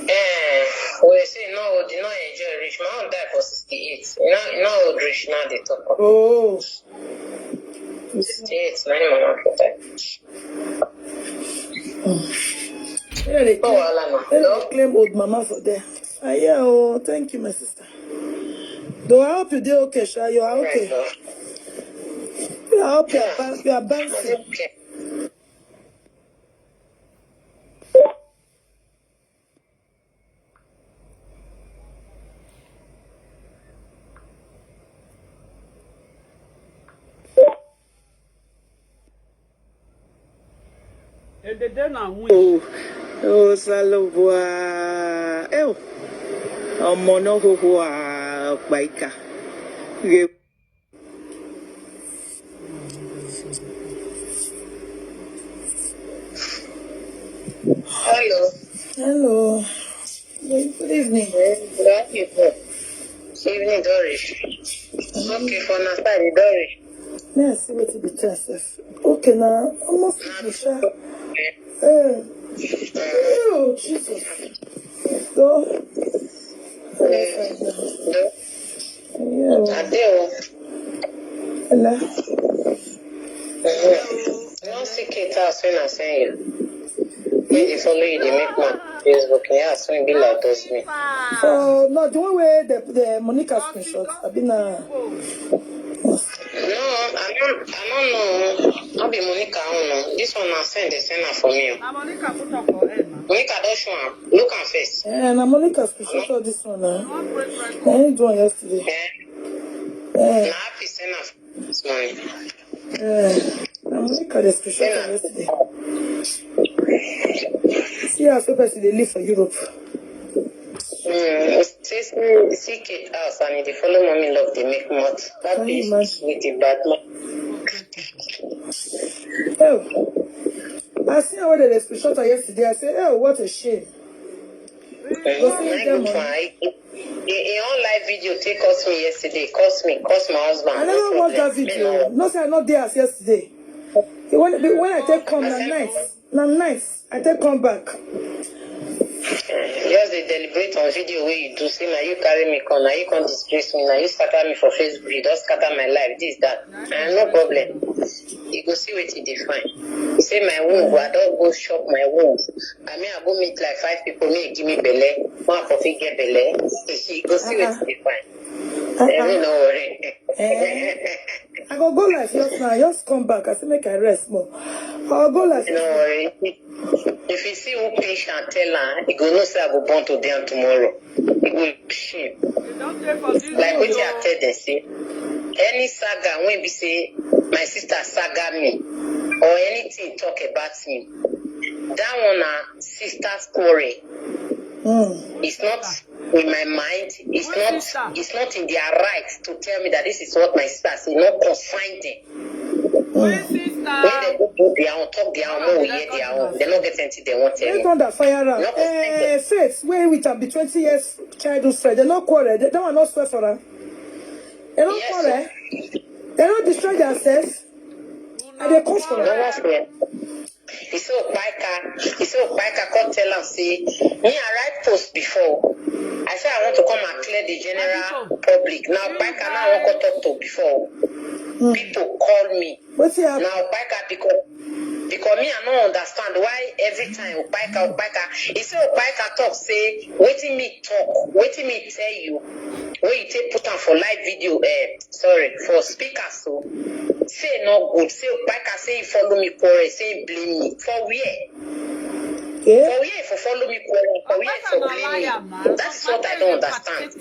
Eh, we say no old, you no enjoy rich. My own die for sixty-eight. You know, you know old rich now they talk. Oh. Sixty-eight, na him mama for die. Yeah, they Oh, claim, wahala no. yeah, No. They claim old mama for there. Ah, yeah, oh, thank you, my sister. Though I hope you dey okay, sha. You are okay. Right, no. I hope you are, ban- you are bouncing. Okay. Edede na nwunye. Oh, oh, Salobua. Eh, oh. Ọmọ náà kókó, ah, Ọ̀páìka. Re- Hello. Hello. Good evening. Eh, good afternoon. Evening, Doris. Okay, for now, sorry, Doris. May I see what the test is? Okay, now, almost the sha. Eh. Oh, Jesus. Go. Eh, do- Yeah. I do. Hello. Eh, you don't see Kate house when I send you. When they follow you, they make man Facebook. Yeah, so it be like those me. Oh, no, the one where the, the Monica screenshot. I been uh, No, I don't, I don't know. Not be Monica own. No. This one I send, they send her for me. Oh. Na Monica put up for her now. Monica don't show am. Look am first. Eh, na Monica screenshot all this one now. I ain't doing yesterday. Eh? Eh, Na happy send am this morning. eh, na Monica the screenshot all yesterday. See how so person they live for Europe. Mm, see, see, see Kate house and they follow mommy love they make mouth. That Can you is imagine? With the bad mouth. Oh, I see how they screenshot her yesterday. I said, oh, what a shame. Mm, Go see my them good on. One. He, he, he on live video take us me yesterday. Cost me, cost my husband. I No never watched that problem. video. No, sir, not there as yesterday. When, when I take come, na nice. Na nice. I take come back. Just dey deliberate on video wey you do, say na you carry me come, na you come disgrace me, na you scatter me for Facebook, you don scatter my life, this, that. And no problem. You go see wetin dey fine. Say my womb, I don go shop my womb. I mean, I go meet like five people, make give me belle, one for fit get belle. You go see wetin dey fine. Eh, me no worry. Eh, I go go life just now. Just come back. I say make I rest more. I go life. No worry. If you see who pinch and tell her, you go know say I go born today and tomorrow. You go shame. You don't pay for this. Like wetin I tell them say, any saga wey be say my sister saga me or anything talk about me, that one na sister's quarrel. Mm. It's not in my mind. It's Which not. Sister? It's not in their right to tell me that this is what my sister say. No consign them. My sister. When they go do their own, talk their own, no, we hear their own. They no get anything they want tell They me. don't that fire am. No consign them. Eh, Faith, where with her be twenty years childhood friend. They no quarrel. They don't want no swear for her. They don't Yes, quarrel. They don't destroy themselves. And they come for No her. one fear. He say Opaika, he say Opaika come tell am say, me I write post before. I say I want to come and clear the general public. Now Opaika now I wan come talk to before. People call me. What's it happen? Now Opaika because because me I no understand why every time Opaika Opaika. He say Opaika talk say wetin me talk, wetin me tell you, wey you take put am for live video, eh, sorry, for speaker so. Say no good. Say Opaika say he follow me quarrel. Say he blame me for where? Eh? For where for follow me quarrel? For where for blame me? That is what I don't understand.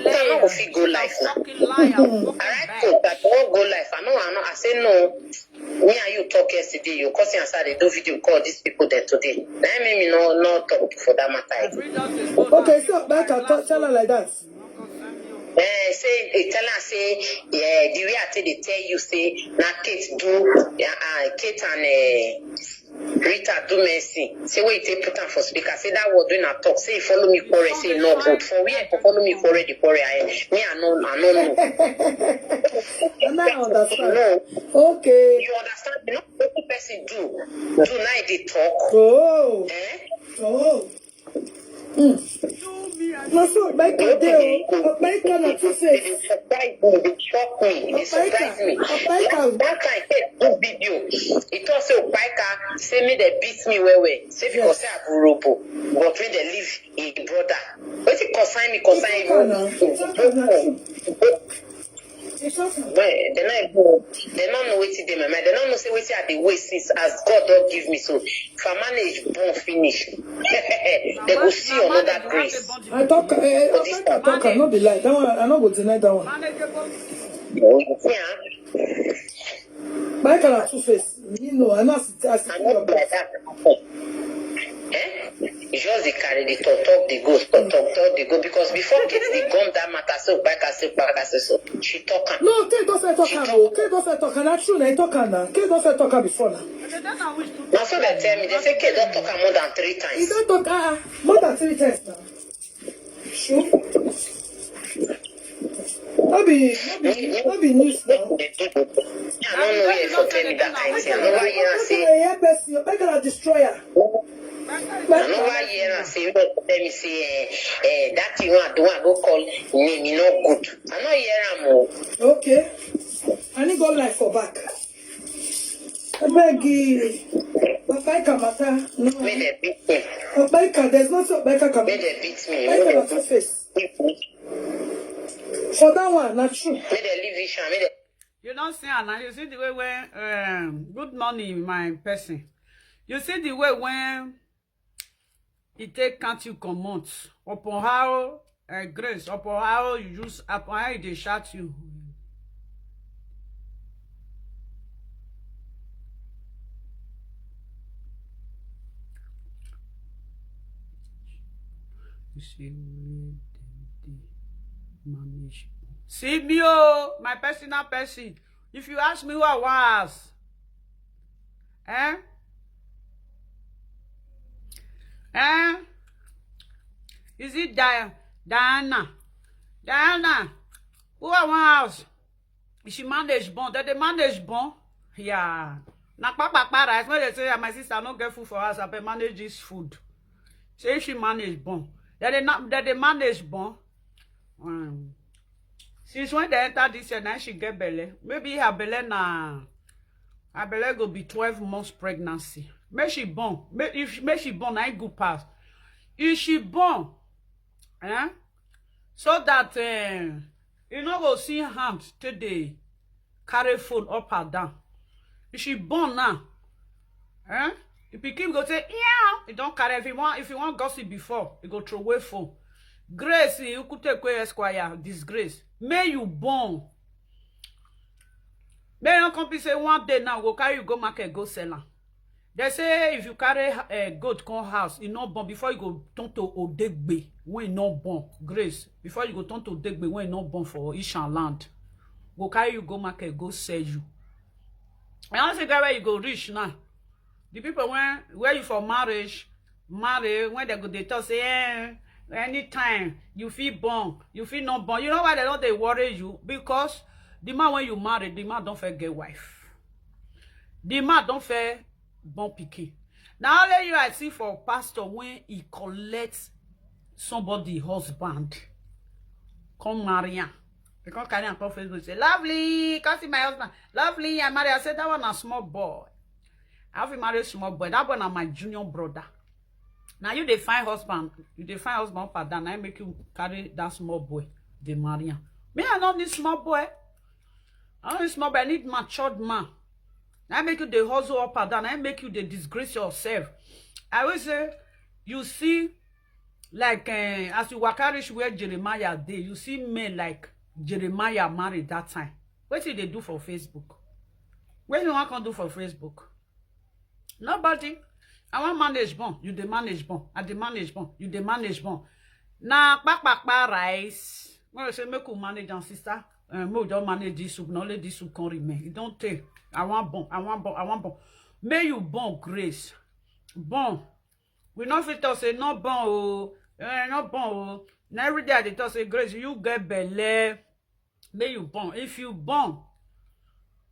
I no go fit go life now. Fucking liar. I write post that I wan go life. I know, I know. I say no. Me and you talk yesterday. You cause answer they do video call these people there today. Now me me no no talk for that matter again. Bring us a photo. Okay, so back and talk, tell her like that. Eh, say they tell her say yeah the way I take they tell you say na Kate do yeah, uh, Kate and uh, Rita do Mercy. Say wait take put am for speaker. Say that word when I talk say he follow me quarrel say he no good for where he follow me quarrel the quarrel I me I no I no know. And I understand. No, Okay. You understand? You know what the person do? Do now they talk. Oh. Eh? Oh. No, so Baika dey o. Baika na two face. Surprise me, they shock me, they surprise me. Opaika. That time I do video. He talk say Opaika say me they beat me well well. Say because say I be robo, but me they leave his brother. Wetin concern me concern It's okay now. It's okay now. you. It's okay. Well, they no even they no know wetin dey my mind. They no know say wetin I dey wait since as God don give me. So if I manage born finish, they go see another grace. I talk, eh, I talk, I talk, I no be lie. That one, I no go deny that one. Manageable. Yeah. Baika na two face. You know, I know as it as I no be like that. Eh? You just dey carry the talk, talk dey go, talk, talk, talk dey go. Because before Kate dey gum that matter, so back as so back as so, she talk am. No, Kate don first talk am o. Kate don first talk am. Na true na he talk am na. Kate don first talk am before na. Na so dem tell me. Dem say Kate don talk am more than three times. He don talk ah more than three times na. Sure. No be no be no be news na. I no know where you for tell me that kind thing. I never hear am say. Hear person, make una destroy am. I never hear am say make you tell me say eh, eh, that thing wey I do, I go call name, e no good. I no hear am o. Okay. I need go live for back. Abeg, eh, Papa Ika matter. No. Make dem beat me. Papa Ika, there's nothing Papa Ika can Make do. dem beat me. Papa Ika Make na dem two face. For that one, na true. Make dem leave Isha. Make dem You don't see her now. You see the way when um, good morning, my person. You see the way when he take count you comot upon how uh, grace upon how you use upon how he dey shout you. You see where dem dey manage. See me oh, my personal person. If you ask me who I wan ask, eh? Eh? Is it Di Diana? Diana, who I wan ask? She manage bon. Dem dey manage bon. Yeah. Na kpakpakpa rice. When they say, yeah, my sister no get food for house, I beg manage this food. Say she manage bon. Dem dey na- dem dey manage bon. Um, since when they enter this year, now she get belle. Maybe her belle na her belle go be twelve months pregnancy. Make she born. Make if make she born, na it good pass. If she born, eh? So that eh, you no go see hand till they carry phone up and down. If she born now, eh? The pikin go say, yeah, you don't carry if you want if you want gossip before, you go throw away phone. Grace, you could take away Esquire, disgrace. May you born. May you come be say one day now go carry you go market, go sell am. They say if you carry uh, goat come house, e no born before you go turn to odegbe when e no born. Grace, before you go turn to odegbe when e no born for Ishan land, go carry you go market, go sell you. I don't say that where you go reach now. The people when where you for marriage, marry when they go they talk say eh, anytime you feel born, you feel not born. You know why they don't they worry you? Because the man when you marry, the man don't forget wife. The man don't fair born pikin. Now only you I see for pastor when he collect somebody husband, come marry am. They come carry am come Facebook say, lovely, come see my husband. Lovely, I marry. I said that one a small boy. I have to marry small boy. That one na my junior brother. Now you dey find husband, you dey find husband up and down. I make you carry that small boy, dey marry am. Me, I don't need small boy. I don't need small boy. I need matured man. I make you dey hustle up and down. I make you dey disgrace yourself. I will say, you see, like uh, as you waka reach where Jeremiah dey, you see men like Jeremiah marry that time. What did they do for Facebook? What you want to do for Facebook? Nobody. I want manage bon. You dey manage bon. I dey manage bon. You dey manage bon. Na kpakpakpa rice. When I say make we manage am, sister, uh, make we don manage this soup. Na only this soup come remain. E don tey. I want bon. I want bon. I want bon. May you bon grace. Bon. We no fit talk say no bon o. Eh, no bon o. Na every day I dey talk say grace, you get belle. May you born. If you born,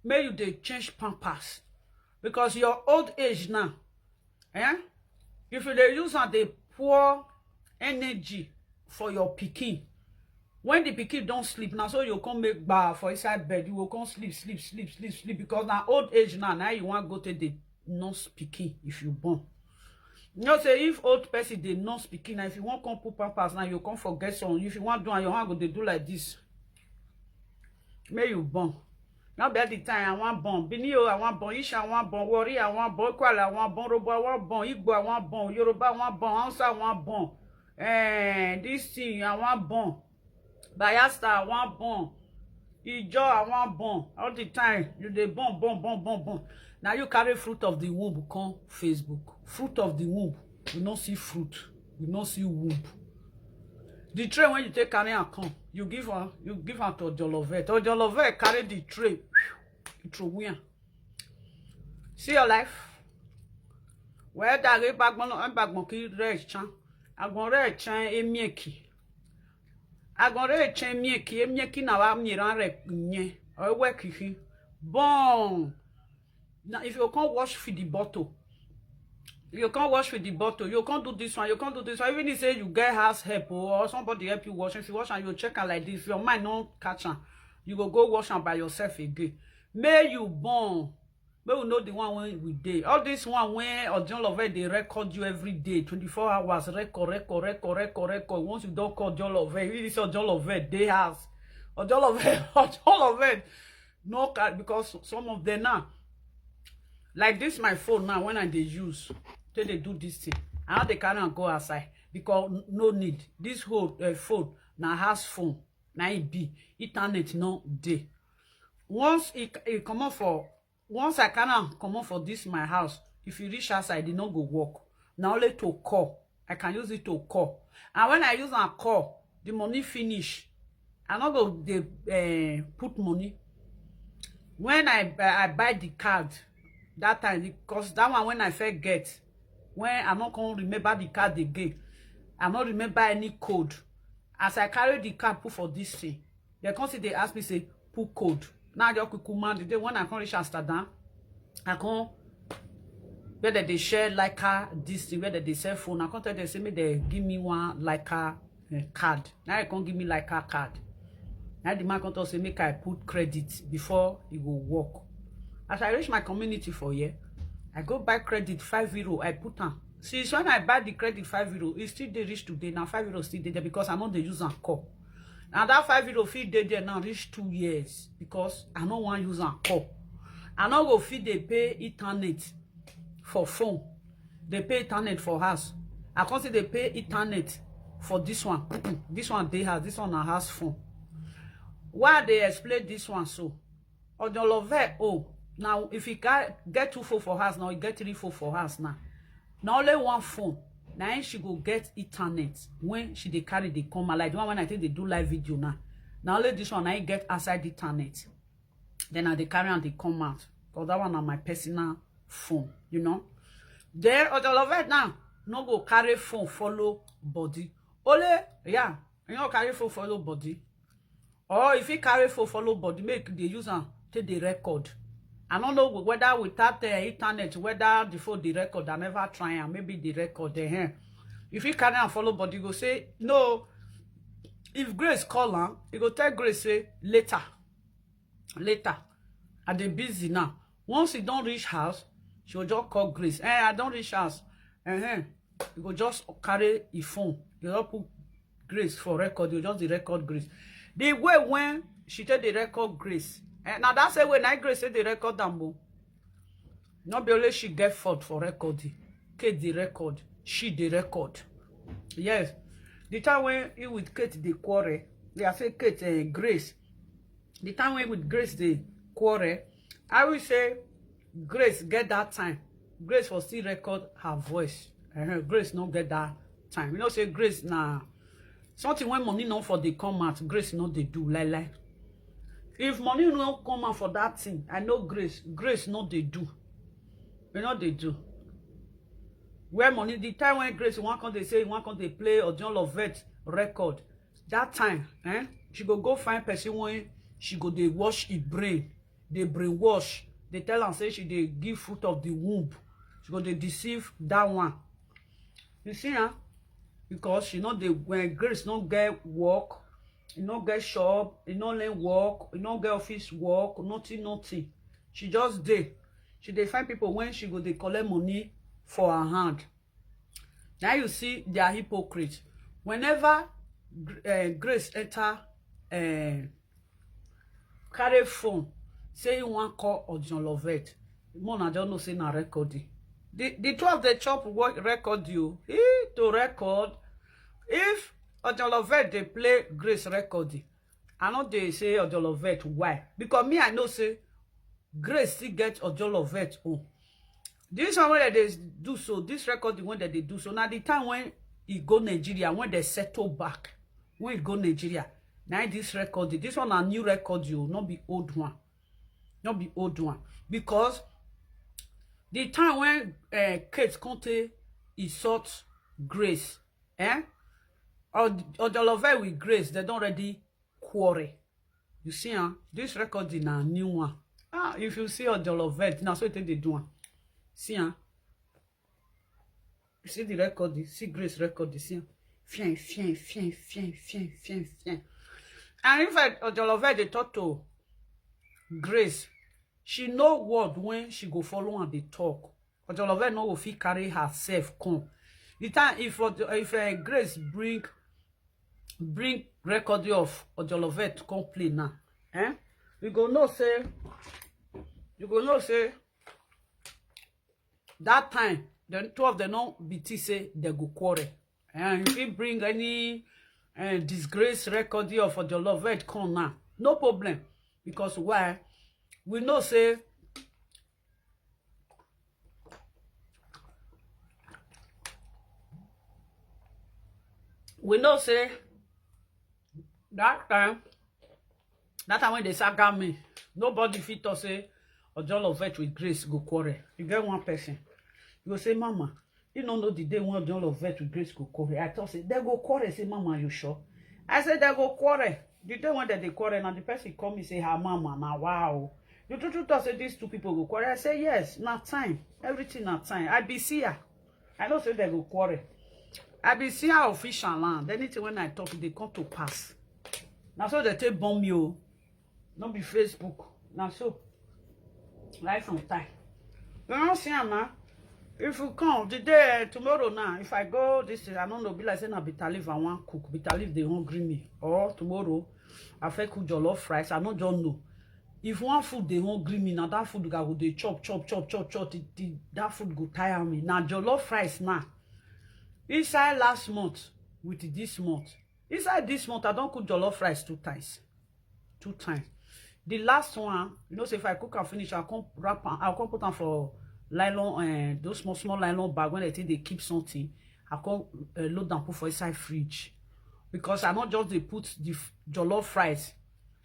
may you dey change pampers because your old age now, eh? If you dey use am dey pour energy for your pikin, when the pikin don sleep, na so you come make gba for inside bed. You go come sleep, sleep, sleep, sleep, sleep because na old age now. Now you wan go take dey nurse pikin if you born. You know say if old person dey nurse pikin, now if you wan come put pampers now, you come forget some. If you wan do am, your hand go dey do like this. May you born. Now be the time I want born. Bini o, I want born. Isha, I want born. Warri, I want born. Kwala, I want born. Robo, I want born. Igbo, I want born. Yoruba, I want born. Hausa, I want born. Eh, this thing, I want born. Bayasta, I want born. Ijo, I want born. All the time, you dey born, born, born, born, born. Now you carry fruit of the womb come Facebook. Fruit of the womb. We no see fruit. We no see womb. The tray when you take carry am come, you give am, you give am to Ojolovet. Ojolovet carry the tray, you throw away am. See your life. Where that backbone, backbone ki re chan. Agbon re chan emieki. Agbon re chan emieki, emieki na wa mi ran re nye. O we kihi. Bon. Now if you can't wash for the bottle, you can't wash with the bottle, you can't do this one, you can't do this one. Even if say you get house help or somebody help you wash, if you wash and you check am like this, your mind no catch am, you go go wash am by yourself again. May you born. May we know the one when we dey. All this one when Ojolovet dey record you every day, twenty-four hours, record, record, record, record, record. Once you don call Ojolovet, you say Ojolovet dey house. Ojolovet, Ojolovet. No car, because some of them now, like this my phone now, when I dey use, take dey do this thing, I no dey carry am go outside because n- no need. This whole uh, phone na house phone, na e be. Internet no dey. Once e, e comot for, once I carry am comot for this my house, if e reach outside, e no go work. Na only to call. I can use it to call. And when I use am call, the money finish. I no go dey uh, put money. When I, I buy the card that time, because that one when I first get, when I no come remember the card again, I no remember any code. As I carry the card put for this thing, they come see, they ask me say, "Put code." Now I just quick command. The day when I come reach Amsterdam, I come where dem dey share Leica this thing, where dem dey sell phone. I come tell dem say make dem give me one Leica uh, card. Now I come give me Leica card. Now the man come talk say make I put credit before e go work. As I reach my community for here, I go buy credit five euro. I put am. Since when I buy the credit five euro, e still dey reach today. Now five euro still dey there because I no dey use am call. Now that five euro fit dey there now reach two years because I no wan use am call. I no go fit dey pay internet for phone, dey pay internet for house. I come say dey pay internet for this one. This one dey house. This one na house phone. Why I dey explain this one so? Ojolovet, oh, now if you get, get two phone for house now, you get three phone for house now. Na only one phone. Na im she go get internet when she dey carry dey come out. Like the one when I take dey do live video now. Na only this one na im get outside internet. Then I dey carry am dey come out. Because that one na my personal phone, you know. Then Ojolovet now no go carry phone follow body. Only, yeah, you no carry phone follow body. Or if you carry phone follow body, make dey use am take dey record. I no know whether without uh, internet, whether the phone dey record. I never try am. Maybe dey record. Uh-huh. If you carry am follow body, go say no. If Grace call am, you go tell Grace say later, later. I dey busy now. Once e don reach house, she go just call Grace. Eh, I don reach house. Uh-huh. You go just carry e phone. You go just put Grace for record. You go just dey record Grace. The way when she take dey record Grace, eh, na that same way na Grace take dey record am o. No be only she get fault for recording. Kate dey record. She dey record. Yes. The time when he with Kate dey quarrel, they are say Kate, eh, Grace. The time when with Grace dey quarrel, I will say Grace get that time. Grace for still record her voice. Uh-huh. Grace no get that time. You know say Grace na something when money no for dey come out, Grace no dey do lie lie. If money no come out for that thing, I know Grace. Grace no dey do. You know they do. Where money, the time when Grace wan come dey say, wan come dey play Ojolovet record, that time, eh, she go go find person when she go dey wash e brain, dey brainwash, dey tell am say she dey give fruit of the womb. She go dey deceive that one. You see, huh? Because she no dey, when Grace no get work, e no get shop, e no learn work, e no get office work, nothing, nothing. She just dey. She dey find people when she go dey collect money for her hand. Now you see they are hypocrite. Whenever uh, Grace enter uh, carry phone, say you wan call Ojolovet, more na just know say na recording. The the two of the chop work record you. He to record. If Ojolovet dey play Grace recording, I no dey say Ojolovet why. Because me I know say Grace still get Ojolovet own. This one wey dem dey do so, this record wey dem dey do so, na the time when e go Nigeria, when dem settle back, when e go Nigeria, na this record, this one na new record, you no be old one, no be old one, because the time when uh, Kate Conte insult Grace, eh? Ojolovet with Grace, they don already quarrel. You see, huh? This record is a new one. Ah, if you see Ojolovet, now so they do one. See, huh? You see the record, see Grace record, see, huh? Fien, fien, fien, fien, fien, fien, fien. And in fact, Ojolovet, they talk to Grace. She know word when she go follow and they talk. Ojolovet no go fit carry herself come. The time if Ojo- if uh, Grace bring bring record of Ojolovet to come play now, eh? We go know say you go know say that time the two of them no be tea say they go quarrel. And if he bring any uh, disgrace record of Ojolovet come now, no problem. Because why? We know say we know say that time that time when they saga me, nobody fit talk say Ojolovet with Grace go quarrel. You get one person, you go say, "Mama, you no know the day when Ojolovet with Grace go quarrel." I talk say they go quarrel. Say, "Mama, you sure?" I say they go quarrel. The day when they dey quarrel, now the person call me say, "Her mama, now wow." You true true talk say these two people go quarrel. I say, "Yes, na time. Everything na time." I be see her. I know say they go quarrel. I be see her official land. Anything when I talk, they come to pass. Now so they take bomb you. Not be Facebook. Now so life on time. You don't see am now. If you come the day uh, tomorrow now, if I go this thing, I don't know. Be like say na bitter leaf I want cook. Bitter leaf they hungry me. Or tomorrow, I fit cook jollof rice. I no just know. If one food they hungry me, now that food go go dey chop, chop, chop, chop, chop. Till, till that food go tire me. Now jollof rice now. Inside last month with this month. Inside this month, I don't cook jollof rice two times. Two times. The last one, you know, say if I cook and finish, I'll come wrap am, I'll come put am for nylon, uh, those small, small nylon bag when I think they keep something. I'll come uh, load and put for inside fridge. Because I not just they put the f- jollof rice.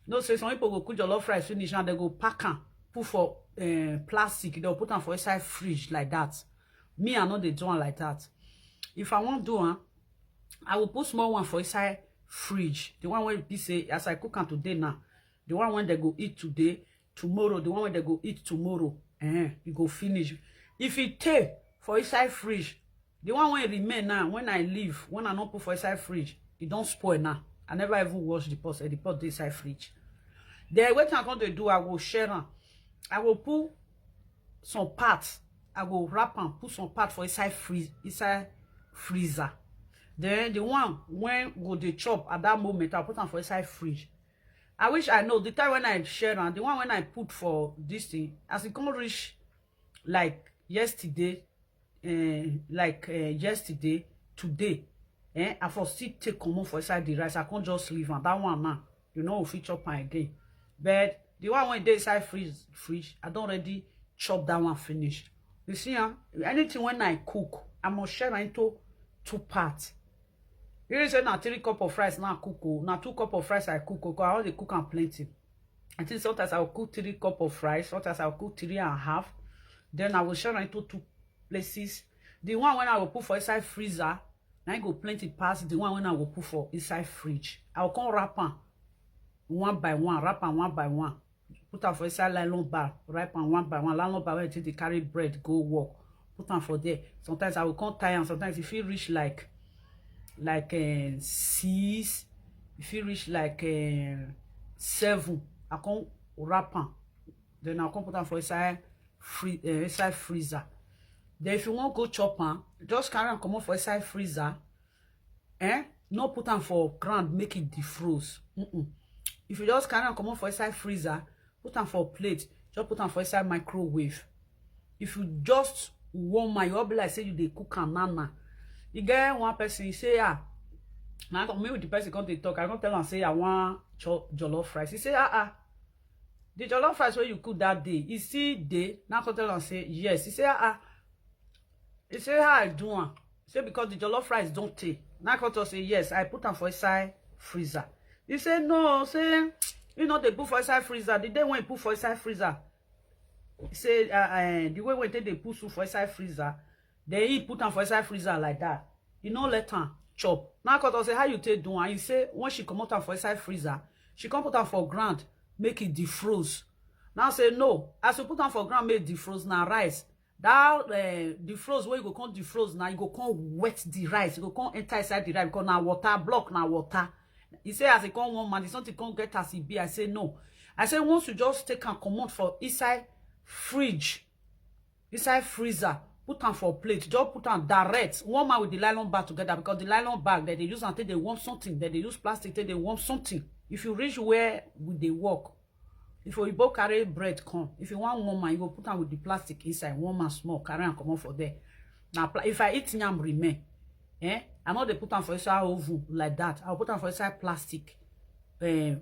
You know, say some people go cook jollof rice finish and they go pack am, put for uh, plastic, they'll put am for inside fridge like that. Me, I know they do am like that. If I won't do am, I will put small one for inside fridge. The one wey be say as I cook am today now, the one when they go eat today, tomorrow, the one when they go eat tomorrow, eh, e go finish. If e tey for inside fridge, the one wey remain now, when I leave, when I no put for inside fridge, e don spoil now. I never even wash the pot, eh, the pot dey inside fridge. Then wetin I come dey do, I go share am. I go put some part, I go wrap am, put some part for inside freeze, inside freezer. Then the one when go dey chop at that moment, I put am for inside fridge. I wish I know the time when I share am, the one when I put for this thing, as e come reach like yesterday, eh, like eh, yesterday, today, eh, I for still take comot for inside the rice. I can't just leave am. That one now, you know, we fit chop am again. But the one wey dey inside fridge, fridge, I don already chop that one finish. You see, huh? Anything when I cook, I must share am into two parts. You know say na three cup of rice now I cook o, na two cup of rice I cook o, 'cause I always cook am plenty. I think sometimes I will cook three cup of rice, sometimes I will cook three and a half. Then I will share am into two places. The one when I will put for inside freezer, na e go plenty pass the one when I will put for inside fridge. I will come wrap am one by one, wrap am one by one, put am for inside nylon bag, wrap am one by one. Nylon bag wey take dey carry bread go work, put am for there. Sometimes I will come tie am. Sometimes e fit reach like like uh, six, e fit reach like uh, seven. I come wrap am, then I come put am for inside free uh, inside freezer. Then if you wan go chop am, just carry am comot for inside freezer, eh, no put am for ground make e defroze. Mm-mm. If you just carry am comot for inside freezer, put am for plate, just put am for inside microwave. If you just warm am, you all be like say you dey cook am now now. E get one person, he say, ah, na me with the person come dey talk. I come tell am say I wan chop jollof rice. He say, ah ah, The jollof rice wey you cook that day, e still dey. Na come tell am say yes. He say, "Ah, ah." He say, "How I do am?" He say, "Because the jollof rice don tey." Na come tell say, "Yes, I put am for inside freezer." He say, "No, say he no dey put for inside freezer. The day when he put for inside freezer, say, uh, uh, the way when they put soup for inside freezer, then he put am for inside freezer like that. He no let am chop." Na come tell say, "How you take do am?" He say, "When she comot am for inside freezer, she come put am for ground, make it defroze." Now say, "No, as you put am for ground, make it defroze, na rice. That, uh, defroze wey you go come defroze, now you go come wet the rice, you go come enter inside the rice because na water, block na water." He say, "As e come warm am, the something come get as e be." I say, "No." I say, "Once you just take am comot for inside fridge, inside freezer, put am for plate, just put am direct, warm am with the nylon bag together, because the nylon bag, dem dey use am take dey warm something, dem dey use plastic take dey warm something." If you reach where we dey work, if oyibo carry bread come, if you wan warm am, you go put am with the plastic inside, warm am small, carry am comot for there. Na pla-, if I eat yam remain, eh, I no dey put am for inside oven like that. I go put am for inside plastic, eh,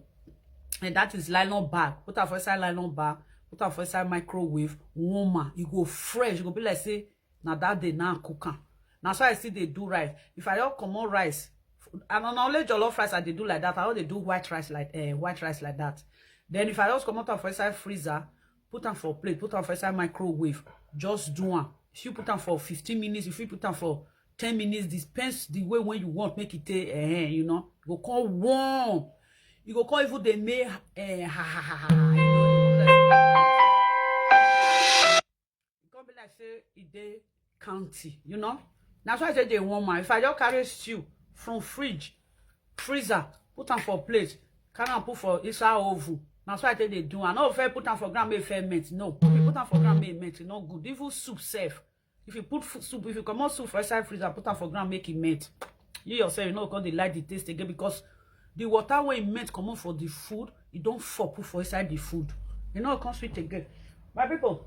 and that is nylon bag. Put am for inside nylon bag, put am for inside microwave, warm am. E go fresh, e go be like say na that day na I cook am. Na so I still dey do rice. If I just comot rice, and na only jollof rice I dey do like that. I no dey do white rice like, eh, white rice like that. Then if I just comot am for inside freezer, put am for plate, put am for inside microwave, just do am. If you put am for fifteen minutes, if you put am for ten minutes, depends the way when you want make it take, eh, you know, e go come warm. E go come even dey make, eh, ha, ha, ha, ha, ha, you know, e go be like, e come be like say e dey county, you know. Na so I take dey warm am. If I just carry stew from fridge, freezer, put am for plate, carry am put for inside oven. Na so I take dey do am. I no fit put am for ground make e ferment. No, if you put am for ground make e ferment, e no good. Even soup sef, if you put fu-, soup, if you comot soup for inside freezer, put am for ground make e melt, you yourself, you no go come dey like the taste again, because the water wey e melt comot for the food, e don fall put for inside the food. E no come sweet again. My people,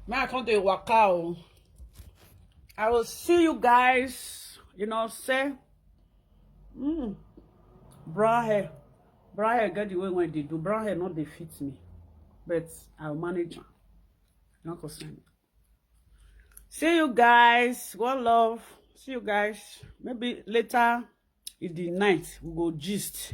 make I come dey waka o. I will see you guys. You know, say, mm, brown hair. Brown hair get the way when they do. Brown hair not dey fit me. But I'll manage am. No concern me. See you guys. One love. See you guys. Maybe later in the night, we go gist.